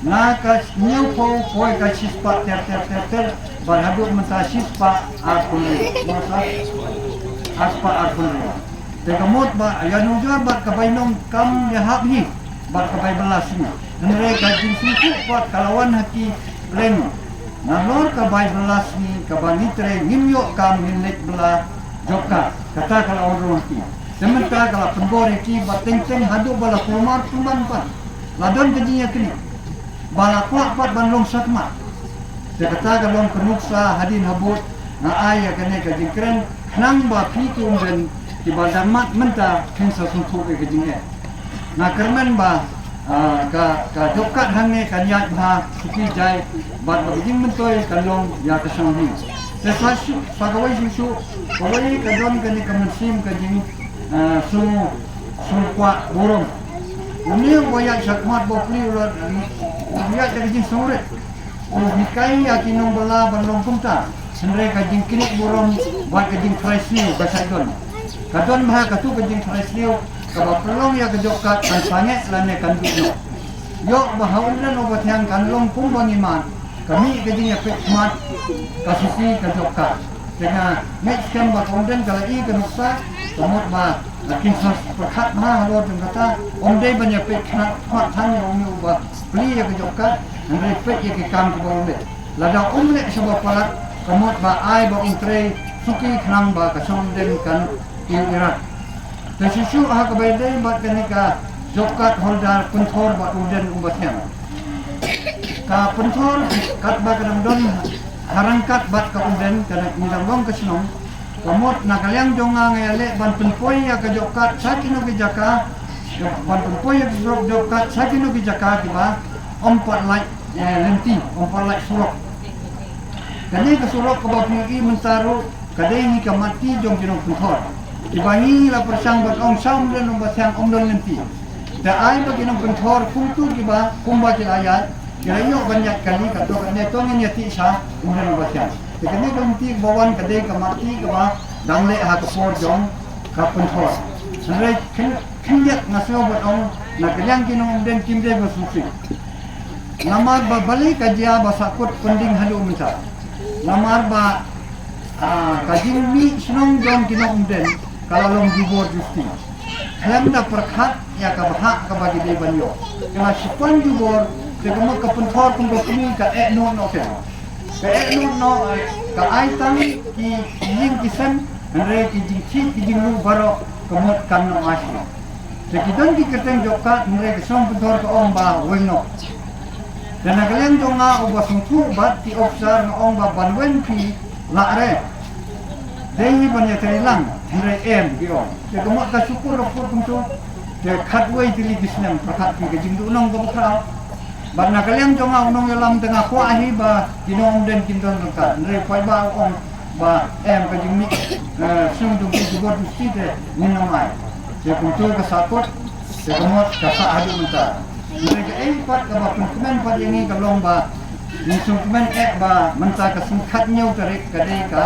Na ka hynñiewphew poi ka shispah ter ter ter ter bad haduh mynta shispah arphew hynriew. Arspah arphew hynriew. Te ka mut ba ïa nujor bad ka bainong kam ïahap hi bad ka bai bylla sngi. Hynrei ka jingsngewthuh pat ka la wan ha ki pleng. Nalor ka bai bylla sngi kaba ngi trei ngim ïoh kam, ngin leit bylla job card, kata ka la wan rung ha ki. Te mynta ka la pynbor ïa ki ba teng teng haduh ba la kulmar pynban pat la don ka jingïakynduh ba la kwah pat ban long shakhmat. Te kata ka long ka nuksa hadien habud nga ai ïa kane ka jingkren khnang ba phi ki umden kiba dang mad mynta phin sa sngewthuh ïa ka jingeh. Nga kyrmen ba, ah, ka, ka job card hangne kan ïaid bha suki jai bad ba ka jingmyntoi kan long ïa ka shong hi. Te sa shu, sa kawei shu shu, kawei ka don kane ka mynsiem ka jing Ah, shu, shu kwah burom. Une uba ïaid shakhmat ba u pli u la, u ïaid da ka jingsngewrit. U hikai ïa ki nongbylla ban long kumta. Hynrei ka jingknieh burom bad ka jingtharai sniew ka sa don. Ka don bha katu ka jingtharai sniew kaba pynlong ïa ka job card kan sangeh lane kan duh noh. Ïoh ba ha Umden Umbathiang kan long kumba ngi mad. Ka mih ka jingïapeit khmat ka shisha ka job card. Te nga ngeit skhem ba ka Umden ka la i ka nuksa, ka mut ba, ah, kin sa pyrkhat ma halor jong kata, ym dei ban ïapeit khmat, khmat than ïa une uba pli ïa ka job card, hynrei peit ïa ki kam kiba u leh. Lada um leh shaba palat, ka mut ba ai ba un trei suki khnang ba ka shnong Umden kan im ïarap. Te shisha ha kaba ïadei bad kane ka job card holder pynthor bad Umden Umbathiang. Ka pynthor katba ka dang don ha ryngkat bad ka Umden, ka dang, ngi dang long ka shnong. Ka mut na ka liang jong nga nga ïaleh ban pynpoi ïa ka job card sha kino ki jaka, ban pynpoi ïa ka surok job card sha kino ki jaka kiba ym pat lait, eh, lynti, ym pat lait surok. Kane ka surok kaba phi ïohi mynta ruh ka dei hi ka matti jong ki nongpynthor. Kiba ngi la pyrshang ban ong sha Umden Umbathiang ym don lynti. Te ai ba ki nongpynthor kumtu kiba kumba ki la ïaid, ki la ïoh ban ïaid kali, kato kane to ngin ïatih sha Umden Umbathiang. Te kane ka lynti kaba wan ka dei ka matti kaba dang leh ha ka por jong ka pynthor. Hynrei khyn, khyndiat nga sngew ban ong na ka liang ki nong Umden kim dei ban sngewsih. Namar ba balei ka jia ba sahkut pending haduh mynta. Namar ba, ah, ka jingmih shnong jong ki nong Umden ka la long jubor justi. Khlem da pyrkhat ïa ka bhah kaba ki dei ban ïoh. Ka la shipang jubor, te ka mut ka pynthor kum ka kmie ka eh nud noh te. Ka eh nud noh, ka ai tang ki ïing ki sem, hynrei ki jingkhih ki jingluh baroh ka mut kan ym ai shuh. Te ki don ki kyrteng job card, hynrei ka shnong pynthor ka ong ba weng noh. Te na ka liang jong nga uba sngewthuh bad ki officer nga ong ba ban weng phi lah re. Dei hi ban ïatrei lang, hynrei em ki ong. Te ka mut ka shu kur ruh kur kumtu. Te khatwei tylli ki snem pyrkhat phi ka jingduhnong kaba khraw. Bad na ka liang jong nga u nongïalam te nga kwah hi ba ki nong Umden kin don ryngkat. Hynrei paidbah u ong ba em ka jingmih, eh, shnong jong ki jubor justi te ngin ym ai. Te kumtu ka sahkut, te ka mut ka sah haduh mynta. Hynrei kaei pat kaba pynkmen pat ïa ngi ka long ba ngi sngewkmen eh ba mynta ka sngi khathynñiew tarik ka dei ka,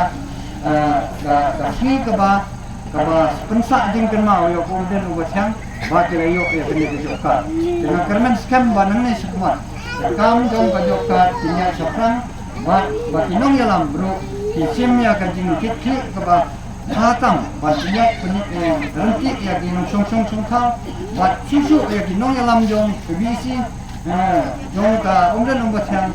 eh, ka, ka sngi kaba kaba pynsah jingkynmaw ïa u Umden Umbathiang ba ki la ïoh ïa kane ka job card. Te nga kyrmen skhem ba nangne shakhmat ka kam jong ka job card kin ïaid shaphrang bad ba ki nongïalam ruh kin shim ïa ka jingkitkhlieh kaba bha tam ban pynïaid, pynïaid, eh, ryntih ïa ki nongshong shong shongthaw bad shuh shuh ïa ki nongïalam jong ka B C, eh, jong ka Umden Umbathiang.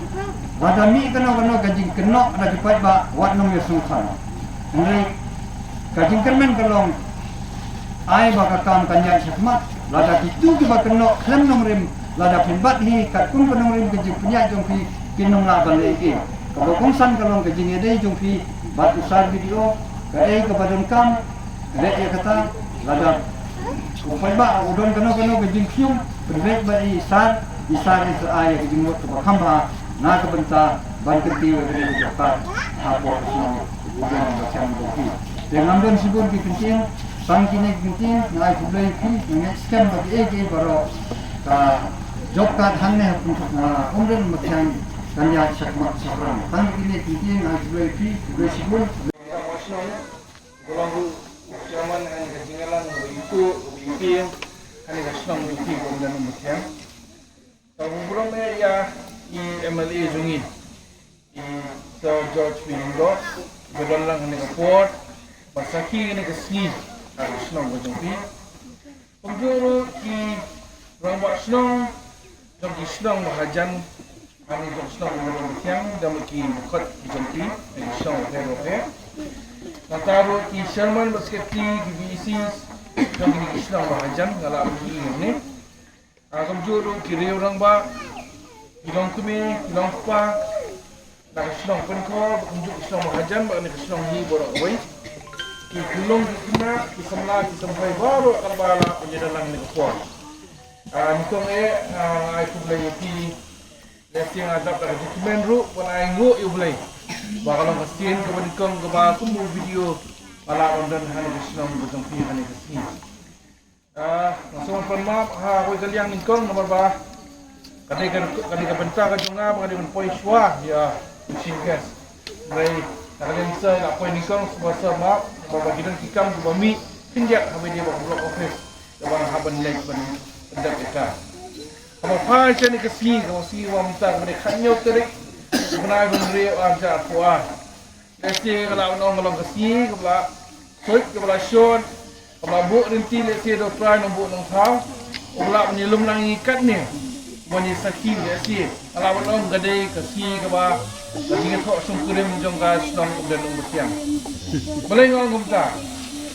Lada mih kano kano ka jingkynnoh da ki paidbah wat nym ïasngewthuh. Hynrei ka jingkyrmen ka long ai ba ka kam kan ïaid shakhmat. Lada kitu kiba kynnoh khlem nongrim, lada pynbat hi katkum ka nongrim ka jingpynïaid jong phi, kin nym lah ban leh ei ei. Kaba kongsan ka long ka jingïadei jong phi bad u Sir B D O, kaei kaba donkam leh ïa kata. Lada u paidbah u don kano kano ka jingkhñium, pynbeit bad i Sir, i Sir in sa ai ïa ka jingmut kaba kham bha na ka bynta ban kyntiew ïa kane ka job card hapoh ka shnong Umden Umbathiang jong phi. Te ngam don shibun ki kyntien, tang kine ki kyntien, nga ai khublei ïa phi, nga ngeit skhem ba kiei kiei baroh ka job card hangne ha Umden Umbathiang kan ïaid shakhmat shaphrang. Tang kine ki kyntien, nga ai khublei ïa phi, khublei shibun. Ka long ruh u chairman ha kane ka jingïalang, u U P, u U P ha kane ka shnong U P Umden Umbathiang. Ka burom eh ïa i M L A jong ngi, i Sir George B Lyngdoh, ba don lang ha kane ka por ban sakhi ha kane ka sngi ha ka shnong ka jong phi. Kumjuh ruh ki rangbah shnong jong ki shnong ba hajan, ha kane ka shnong Umden Umbathiang, da ma ki dkhot ki jong ki, ki shnong bapher bapher. Nangta ruh ki chairman bad secretary ki V E Cs jong kine ki shnong ba hajan, nga la ïohi hangne. Ah, kumjuh ruh ki riew rangbah, ki longkmie, ki longkpa na ka shnong Pynkhor, kumjuh ki shnong ba hajan bad kane ka shnong hi baroh kawei. Ki khyllung ki khynnah, ki samla ki samphai baroh kaba la pynïaid lang ha kane ka por. Ah, nyngkong eh, ah, ai khublei ïa phi. Lehse nga dap da ka jingkmen ruh ban ai nguh ïa U Blei ba ka long ka sien kaba nyngkong kaba kum u video la ban don ha kane ka shnong ka jong phi ha kane ka sngi. Ah, nga sngewbha ban pan map ha kawei ka liang nyngkong namar ba ka dei ka, ka dei ka bynta ka jong nga ba ka dei ban poi shuwa ïa u Chief Guest. Hynrei na ka liang sha la poi nyngkong sngewbha sa map namar ba ki don ki kam kiba mih khyndiat ha kawei de ba block office. Kaba nga hap ban leit ban pyndep ïa ka. Kaba phai sha kane ka sngi, kaba sngi ba mynta kaba dei khathynñiew tarik u bnai ba hynriew arhajar arphew ar. Lehse nga lah ban ong ka long ka sngi kaba la suk, kaba la shon, kaba la buh rynti lehse da U Trai Nongbuh Nongthaw. Uba lah ban ïalum lang ïa ngi katne ban ïa sakhi lehse. Nga lah ban ong ka dei ka sngi kaba ka jingïathoh shongkurim jong ka shnong Umden Umbathiang. Balei nga ong kumta?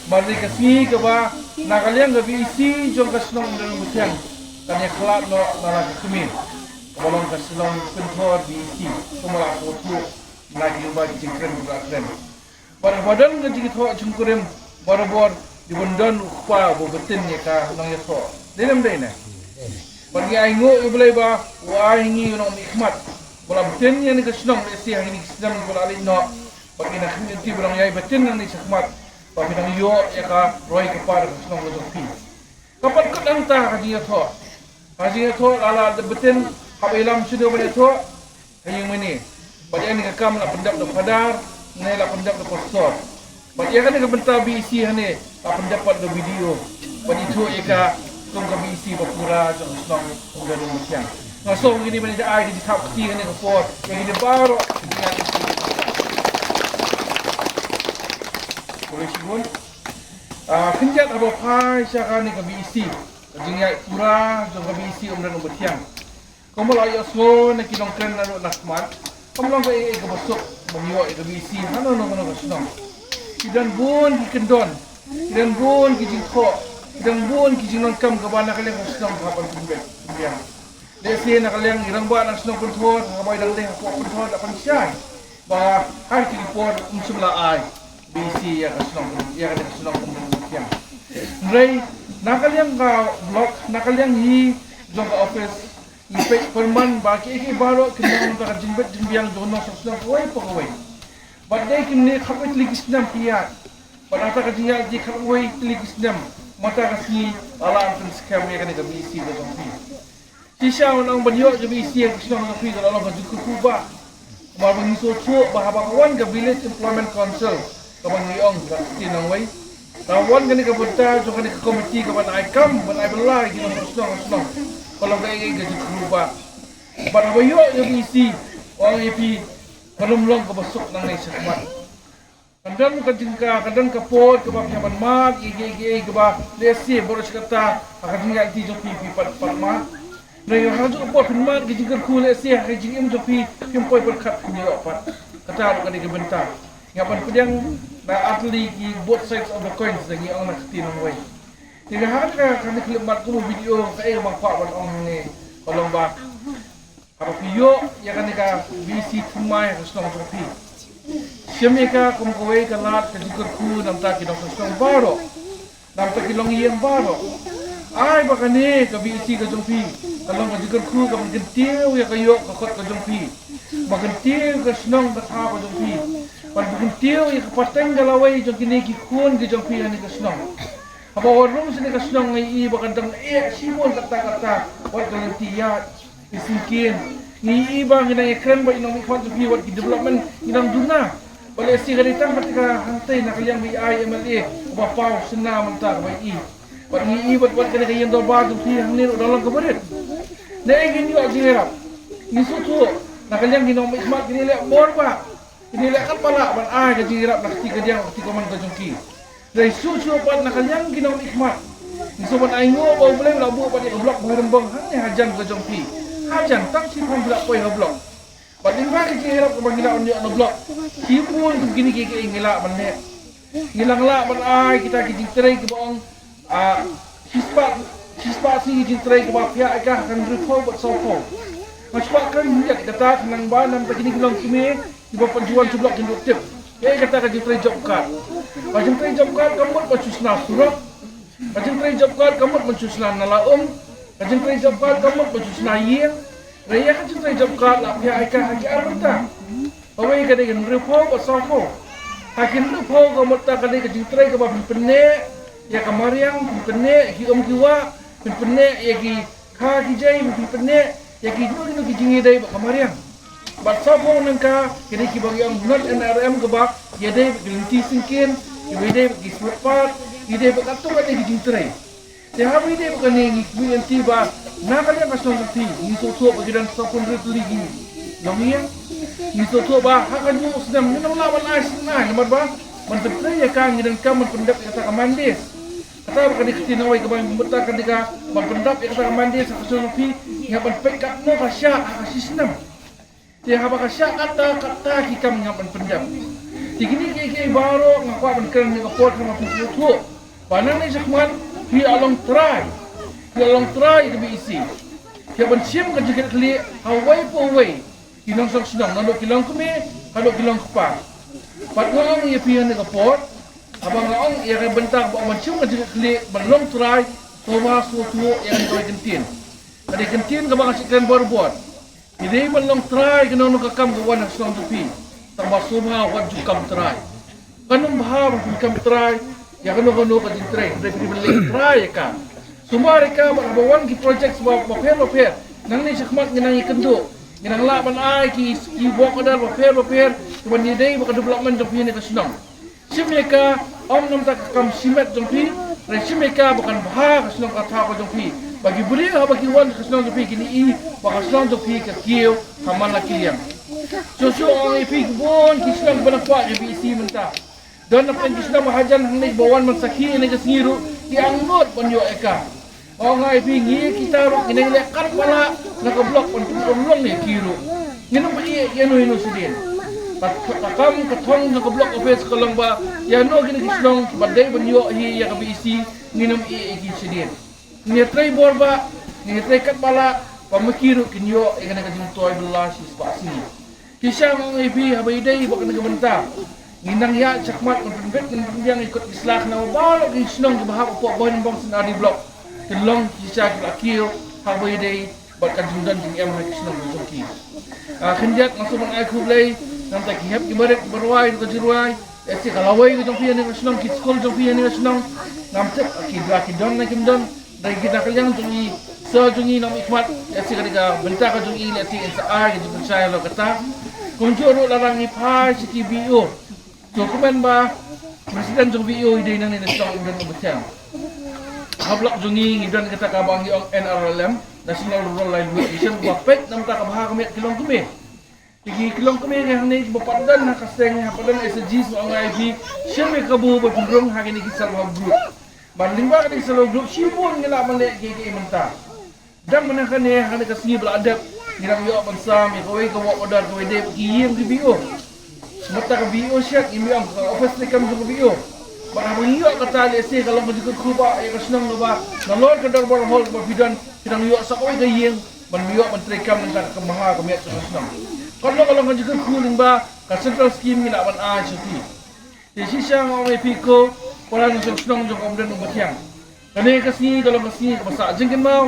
Ba dei ka sngi kaba na ka liang ka B E C jong ka shnong Umden Umbathiang kan ïakhlad noh na la ka kmie kaba long ka shnong Pynthor B E C. Kumba la ka uthuh na ki lyngba ki jingkren kiba la kren. Bad haba don ka jingïathoh jingkurim barabor, dei ban don u kpa uba btin ïa ka nongïathoh. Dei ne ym dei ne? Bad ngi ainguh ïa U Blei ba u ai ha ngi u nongmihkhmat ba la btin ïa kane ka shnong lehse ha kine ki snem kiba la leit noh. Bad ngi nang khmih lynti ba nang ïai btin nangne shakhmat ba phi nang ïoh ïa ka roi ka par ka shnong ka jong phi. Ka pat kut hangta ka jingïathoh. Ka jingïathoh la la btin haba ïalam shuh ban ïathoh. Ka ïing mane. Bad ïa kane ka kam la pyndep da u phadar ne la pyndep da u pastor. Bad ïa kane ka bynta B E C hangne la pyndep pat da u B D O. Bad ithuh ïa ka kum ka B E C ba pura jong ka shnong Umden Umbathiang. Nga sngew kine ban ïa ai ka jingthap kti kane ka por ïa kine baroh. Khublei shibun. Ah, khyndiat haba phai sha kane ka B E C, ka jingïaid pura jong ka B E C Umden Umbathiang. Kumba la ïohsngew na ki nongkren naduh na khmat, kam long kaei kaei kaba suk ban ïoh ïa ka B E C hano hano hano ka shnong. Ki don bun ki kyndon, ki don bun ki jingthoh, ki don bun ki jingdonkam kaba na ka liang ka shnong ka hap ban pynbeit pynbiang. Lehse na ka liang i rangbah na shnong Pynthor, haba i dang dei hapoh Pynthor la pynshai ba ha kine ki por um shym la ai B E C ïa ka shnong, ïa ka shnong Umden Umbathiang. Hynrei na ka liang ka block, na ka liang hi jong ka office, ngi peit pyrman ba kiei kiei baroh ki long na ka jingbit jingbiang jong nongshong shnong kawei pa kawei. Bad dei kumne khatwei tylli ki snem ki ïaid. Bad hangta ka jingïaid jong ki khatwei tylli ki snem, mynta ka sngi la lah ban pynskhem ïa kane ka B E C ka jong phi. Shisha ngan ong ban ïoh ka B E C ha ka shnong jong phi ka la long ka jingkyrkhu ba. Namar ba ngi sngewthuh ba haba ka wan ka Village Employment Council kaba ngi ong ka ktien nongwei, ka wan kane ka bynta jong kane ka komiti kaban ai kam ban ai bylla ïa ki nongshong shnong ka shnong. Ka long kaei kaei ka jingkyrkhu ba. Bad haba ïoh ka B E C, ong ïa phi, kan ym long kaba suk nangne shakhmat. Kan don ka jingka, kan don ka por kaba phi hap ban mad ïa kiei kiei kaba lehse baroh shi katta ha ka jingïaid lynti jong phi phi pat, pat mad. Hynrei ha kajuh ka por phin mad ka jingkyrkhu lehse ha ka jingim jong phi phim poi pyrkhat phin ïoh pat. Kata ruh ka dei ka bynta. Ngi hap ban pdiang na artylli ki both sides of the coins, da ngi ong na ka ktien nongwei. Te ha kane ka, kane ka khyllipmat kum u video kaei kaba nga kwah ban ong hangne ka long ba haba phi ïoh ïa kane ka B E C thymmai ha ka shnong jong phi, shim ïa ka kum kawei ka lad ka jingkyrkhu na bynta ki nongshong shnong baroh, na bynta ki longïing baroh. Ai ba kane ka B E C ka jong phi ka long ka jingkyrkhu kaban kyntiew ïa ka ïoh ka khot ka jong phi, ba kyntiew ka shnong ka thaw ka jong phi, ban kyntiew ïa ka pateng ka lawei jong kine ki khun ki jong phi ha kane ka shnong. Haba wan rung sha kane ka shnong nga ïohi ba ka dang eh shibun katta katta, wat ka lynti ïaid, ki syngkien. Ngi ïohi ba ngi dang ïakren bad i nongmihkhmat jong phi wat ki development ngi dang duna. Ba lehse ka dei tang kata ka hangtei na ka liang ba i ai M L A uba paw shynna mynta kaba i. Bad ngi ïohi bad wat kane ka ïing dorbar jong phi hangne ruh dang long kaba rit. Naei ngin ïoh jingïarap? Ngi sngewthuh na ka liang ki nongmihkhmat kine leh bor ba Kine leh katba lah ban ai ka jingïarap na ka kti kadiang, ka kti kamon ka jong ki. Hynrei shuh shuh pat na ka liang ki nongmihkhmat, ngi sngewbha ban ainguh ba U Blei u la buh pat ïa ka block Bhoirymbong hangne hajan ka jong phi. Hajan, tang shiphew phi la poi ha block. Bad lyngba ka jingïarap kaba ngi la wan ïoh na block, shibun kum kine kiei kiei ngi lah ban leh. Ngi lah ban ai kita ki jingtrei kiba ong Ah, shispah, shispah sngi ki jingtrei kiba phiah ïa ka ha ka hynriewphew bad sawphew. Nga shu kwah kren ïa kata khnang ba na ka bynta kine ki longkmie kiba pat ju wan sha block kin ïoh tip. Ïa kata ka jingtrei job card. Ka jingtrei job card ka mut ban shu shna surok. Ka jingtrei job card ka mut ban shu shna nala um. Ka jingtrei job card ka mut ban shu shna ïing. Hynrei ïa ka jingtrei job card la phiah ïa ka ha ki ar bynta. Kawei ka dei ka hynriewphew bad sawphew. Ha kine phew ka mut ka dei ka jingtrei kaba pynpynneh ïa ka mariang, pynpynneh ïa ki um ki wah, pynpynneh ïa ki kha ki jai, pynpynneh ïa kino kino ki jingïadei bad ka mariang. Bad sa phew nangta ki dei kiba ïoh nod N R M kaba ïadei bad ki lynti syngkien, kiba ïadei bad ki spare part, ïadei bad katto katne ki jingtrei. Te haba ïadei bad kane ngi khmih lynti ba na ka liang ka shnong jong phi ngi sngewthuh ba ki don sawphew hynriew tylli ki longïing. Ngi sngewthuh ba ha ka juh snem ngim lah ban ai sngewthuh namar ba ban pyntrei ïa ka ngi donkam ban pyndep ïa kata ka mandis. Kata ba ka dei ka ktien Nongwei kaba ngi mut ka dei ka ban pyndep ïa kata ka mandis ha ka shnong jong phi, ngi hap ban peit katno ka shah ha ka shi snem. Te haba ka shah kata kata ki kam ngi hap ban pyndep. Te kine kiei kiei baroh nga kwah ban kren ha kane ka por khnang ba phi sngewthuh ba nangne shakhmat phi la long trai, phi la long trai ka B E C. Phi hap ban shim ka jingkitkhlieh ha uwei pa uwei, ki nongshong shnong, naduh ki longkmie haduh ki longkpa. Bad nga ong ïa phi ha kane ka por, haba nga ong ïa ka bynta ba ban shim ka jingkitkhlieh ban long trai, to ba sngewthuh ïa kane ka kyntien. Ka dei ka kyntien kaba nga shu kren barabor. Ngi dei ban long trai kano kano ka kam ka wan ha shnong jong phi. Tang ba sngewbha wat ju kam trai. Kan ym bha ba phin kam trai ïa kano kano ka jingtrei, hynrei phi dei ban leh trai ïa ka. Sumar ïa ka bad haba wan ki project ba bapher bapher, nangne shakhmat ngi nang ïakynduh, ngi nang lah ban ai ki, ki work order bapher bapher kiban ïadei bad ka development jong phi ne ka shnong. Shim ïa ka, ym namar ka kam shimet jong phi, hynrei shim ïa ka ba kan bha ka shnong ka thaw ka jong phi. Ba ki briew haba ki wan ka shnong jong phi kin i ba ka shnong jong phi ka kiew ha man la ki liang. Shuh shuh ong ïa phi, ki bun ki shnong ba nang kwah ïa B E C mynta. Don na pdeng ki shnong ba hajan hangne ba wan ban sakhi ïa kane ka sngi ruh ki angnud ban ïoh ïa ka. Ong ïa phi, ngi kita ruh ngi nang leh kat ba lah na ka block ban pynurlong ïa ki ruh. Ngin ym ïeh ïano ïano shadien. Ka, ka kam ka thong na ka block office ka long ba ïano kine ki shnong ba dei ban ïoh hi ïa ka B E C, ngin ym ïeh ïa ki shadien. Ngin ïatrei bor ba, ngin ïatrei kat ba lah ba ma ki ruh kin ïoh ïa kane ka jingtoi bylla shispah sngi. Shisha nga ong ïa phi, haba ïadei bad kane ka bynta, ngi nang ïaid shakhmat ban pynbit ban pynbiang ïa ki kot ki sla khnang ba baroh ki shnong kiba hap hapoh Bhoirymbong C and R D Block kin long shisha kiba la kiew haba ïadei bad ka jingdon jingem ha ki shnong ki jong ki. Ah, khyndiat nga sngewbha ban ai khublei na bynta ki hep ki barit kiba rwai da ka jingrwai. Lehse ka lawei ka jong phi ha kane ka shnong, ki skul jong phi ha kane ka shnong, ngam tip ki, ki don ne kim don. Dei kita ka liang jong i, sa jong i, nang i khmat, lehse ka dei ka bynta ka jong i, lehse in sa ai ka jingpynshai ïa kata. Kumjuh ruh lada ngi phai sha ki B O. To kumne ba president jong B O i dei nangne na shnong Umden Umbathiang. Ha block jong i ngi don kata kaba ngi ong N R L M, National Rural Livelihood Mission, ba peit na bynta ka bha ka miat ki longkmie. Ki, ki longkmie ngi hangne kiba pat don ha ka seng, ha pat don S G, sngewbha ïa phi shim ïa ka kabu ba pynrung ha kine ki self help group. Ban lyngba kine ki self help group shibun ngi lah ban leh kiei kiei mynta. Dang mynne kane, ha kane ka sngi ba la dep, ngi dang ïoh ban sam ïa kawei ka work order kawei dei ki ïing ki B O. Mynta ka B O shed, ngi ïoh ka office treikam jong ka B O. Bad haba ngi ïoh kata, lehse ka long ka jingkyrkhu ba ïa ka shnong ba nalor ka dorbar hall ba phi don, phi dang ïoh sa kawei ka ïing ban ïoh ban treikam na ka bynta ka bha ka miat jong ka shnong. Ka long, ka long ka jingkyrkhu lyngba ka central scheme ngi lah ban ai sha phi. Te shisha nga ong ïa phi ko para nongshong shnong jong ka Umden Umbathiang, kane ka sngi ka long ka sngi kaba sah jingkynmaw.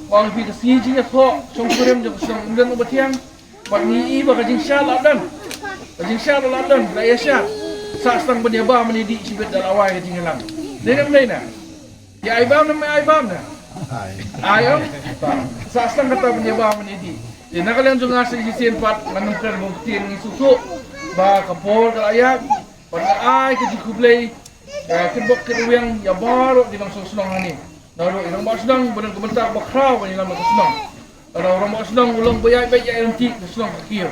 Nga ong ïa phi ka sngi jingïathoh shongkurim jong ka shnong Umden Umbathiang. Bad ngi i ba ka jingshad la don, ka jingshad la don, la ïashad. Sah sdang ban ïabam ban ïadih shibit da la wai ka jingïalang. Dei ne ym dei na? Ïa ai bam ne ym ai bam na? Ai. Ai, ong? Sah sdang kata ban ïabam ban ïadih. Te na ka liang jong nga sa shisien pat ngan ym kren bun ktien, ngi sngewthuh ba ka por ka la ïaid. Bad nga ai ka jingkhublei, eh, kitbok kitrwiang ïa baroh ki nongshong shnong hangne. Naduh i rangbah shnong ba don ka bynta ba khraw ban ïalam ïa ka shnong. Lada u rangbah shnong u long ba ïaid beit ïaid ryntih, ka shnong ka kiew.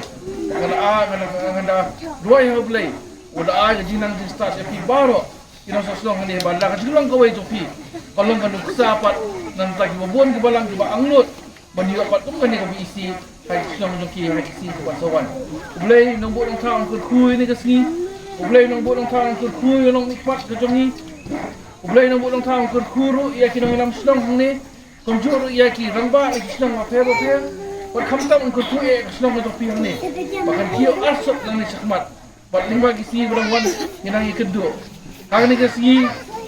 Nga da, nga da, nga da duwai ha U Blei u da ai ka jingnang jingstad ïa phi baroh ki nongshong shnong hangne, ba la ka jinglong kawei jong phi ka long ka nuksa pat na bynta kiba bun kiba lang kiba angnud ban ïoh pat kum kane ka B E C ha ki shnong jong ki ha ki sngi kiban sa wan. U Blei Nongbuh Nongthaw un kyrkhu ïa kane ka sngi. U Blei Nongbuh Nongthaw un kyrkhu ïa u nongmihkhmat ka jong ngi. U Blei Nongbuh Nongthaw un kyrkhu ruh ïa ki nongïalam shnong hangne. Kumjuh ruh ïa ki rangbah na ki shnong bapher bapher. Bad khamtam un kyrkhu ïa ka shnong ka jong phi hangne ba kan kiew arsut nangne shakhmat. Bad lyngba ki sngi ba dang wan ngi nang ïakynduh. Ha kane ka sngi,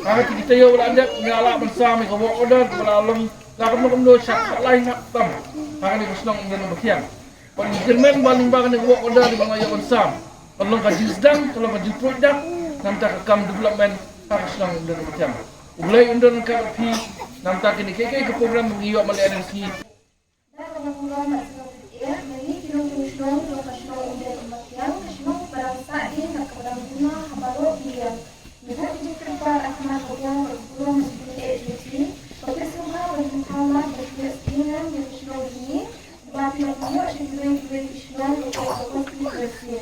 ha kata ki taïew ba la dep, ngi la lah ban sam ïa ka work order kaba la long la kumno kumno shaphrang lai ngat tam ha kane ka shnong Umden Umbathiang. Bad ngi kyrmen ba lyngba kane ka work order ba ngi la ïoh ban sam, ka long ka jingsdang, ka long ka jingpluid dak namta ka kam development ha ka shnong Umden Umbathiang. U Blei un don ryngkat bad phi namta kine kiei kiei ki program ba ngi ïoh ban leh ha kine ki sngi. Da kaba burom bad sngewthuh eh, ma ngi ki nongshong shnong jong ka shnong Umden Umbathiang, ka shnong kaba dang sahdien bad kaba dang duna ha baroh ki liang. Ngi buh ka jingkyrpad ha khmat U Blei bad burom bad sngewthuh eh jong phi, ba phin sngewbha ban pynpaw lad bad pynïoh sngewthuh ïa ka shnong jong ngi, ba phin ïoh sha kiwei kiwei ki shnong jong ka constituency.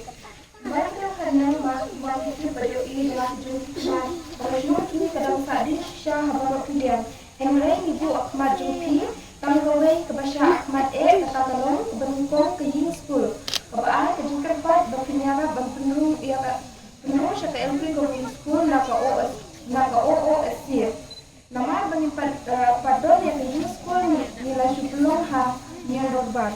Ba phi ïoh khnang ba, ba phi tip ba ïohi ïa la ki jong ki khmat ba ka shnong jong ngi ka dang sahdien shisha ha baroh ki liang. Hynrei ngi buh ha khmat jong phi tang kawei kaba shah ha khmat eh, kata ka long kaba nyngkong ka ïing skul. Kaba ar ka jingkyrpad ba phin ïarap ban pynrung ïa ka, pynrung sha ka L P Government School na ka O S, na ka O O S C. Namar ba ngim pat, eh, pat don ïa ka ïing skul ngi, ngi la shu pynlong ha Mian Dorbar.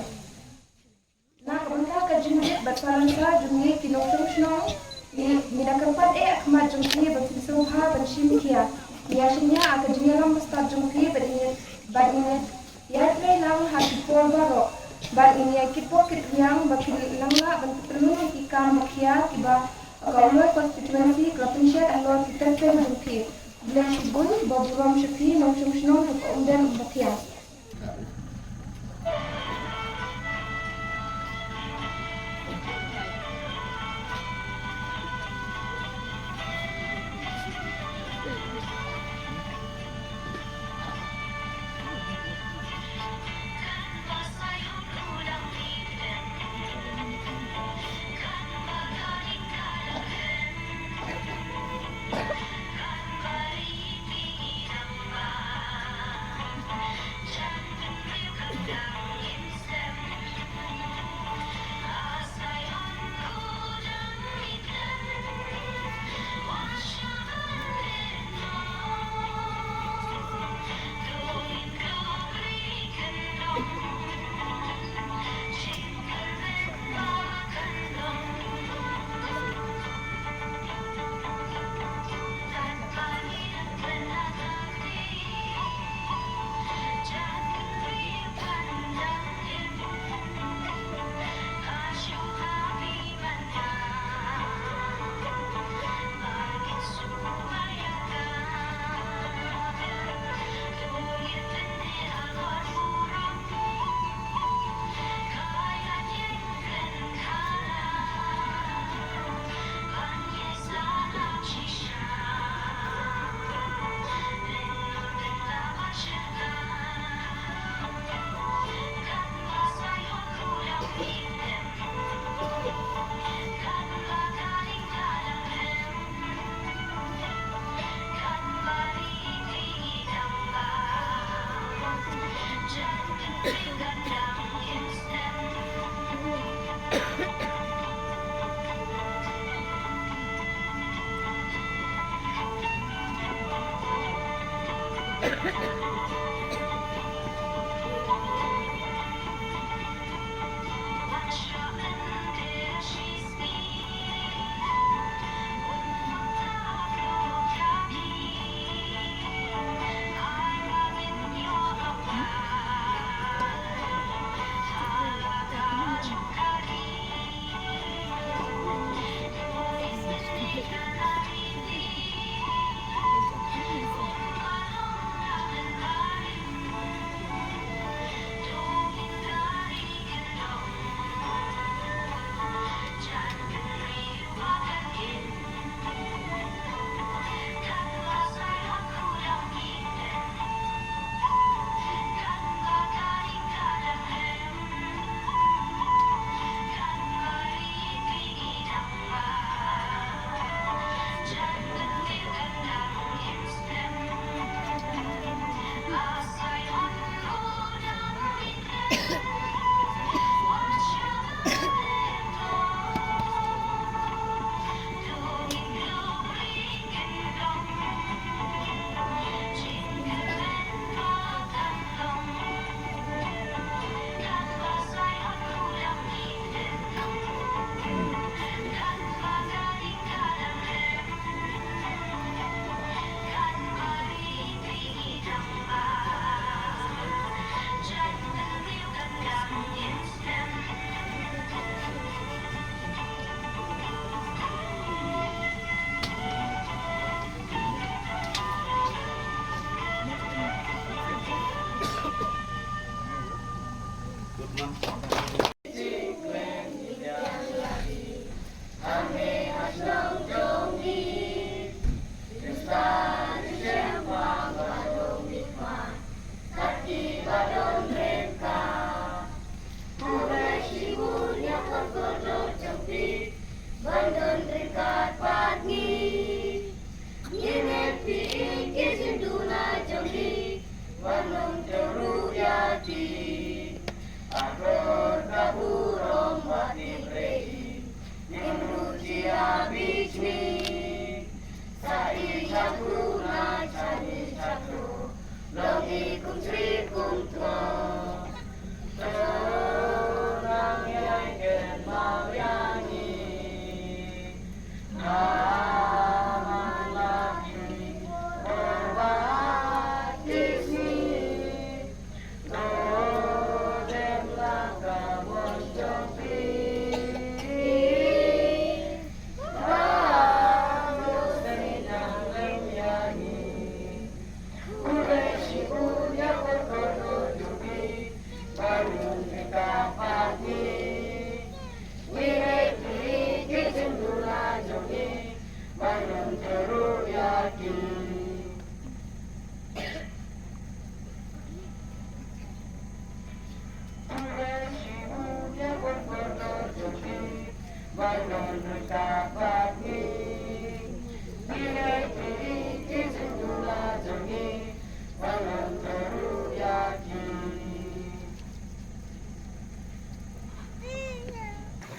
Na ka bynta ka jingdit bad palansa jong ngi ki nongshong shnong, ngi, ngi da kyrpad eh ha khmat jong phi ba phin sngewbha ban shim khia. Ngi ïa shim ïa ka jingïalam bastad jong phi bad ngi, bad ngi ïa trei lang ha ki por baroh. Bad ngi ïa kitbok kitrwiang ba phin nang lah ban pynlong ïa ki kam ba khia kiba ka Umnoi constituency ka la pynshet halor ki terter jong phi. Blei shibun, ba burom sha phi nongshong shnong jong ka Umden Umbathiang.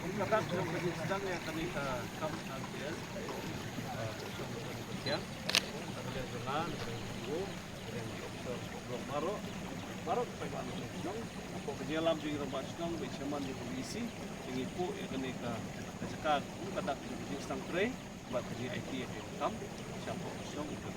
Kum ka dak jong ka jingsdang ïa kane ka kam R P S, eh, ka shong ka kiang, ka liang jong nga, ka liang jong u, ka liang jong u, baroh, baroh ka pynban jong u shnong, hapoh ka jingïalam jong u rangbah shnong, bad i chairman jong ka V E C, te ngi buh ïa kane ka, ka jaka, kum ka dak jong ka jingsdang trei, bad ka jingïaid ïa ka kam shapoh ka shong ka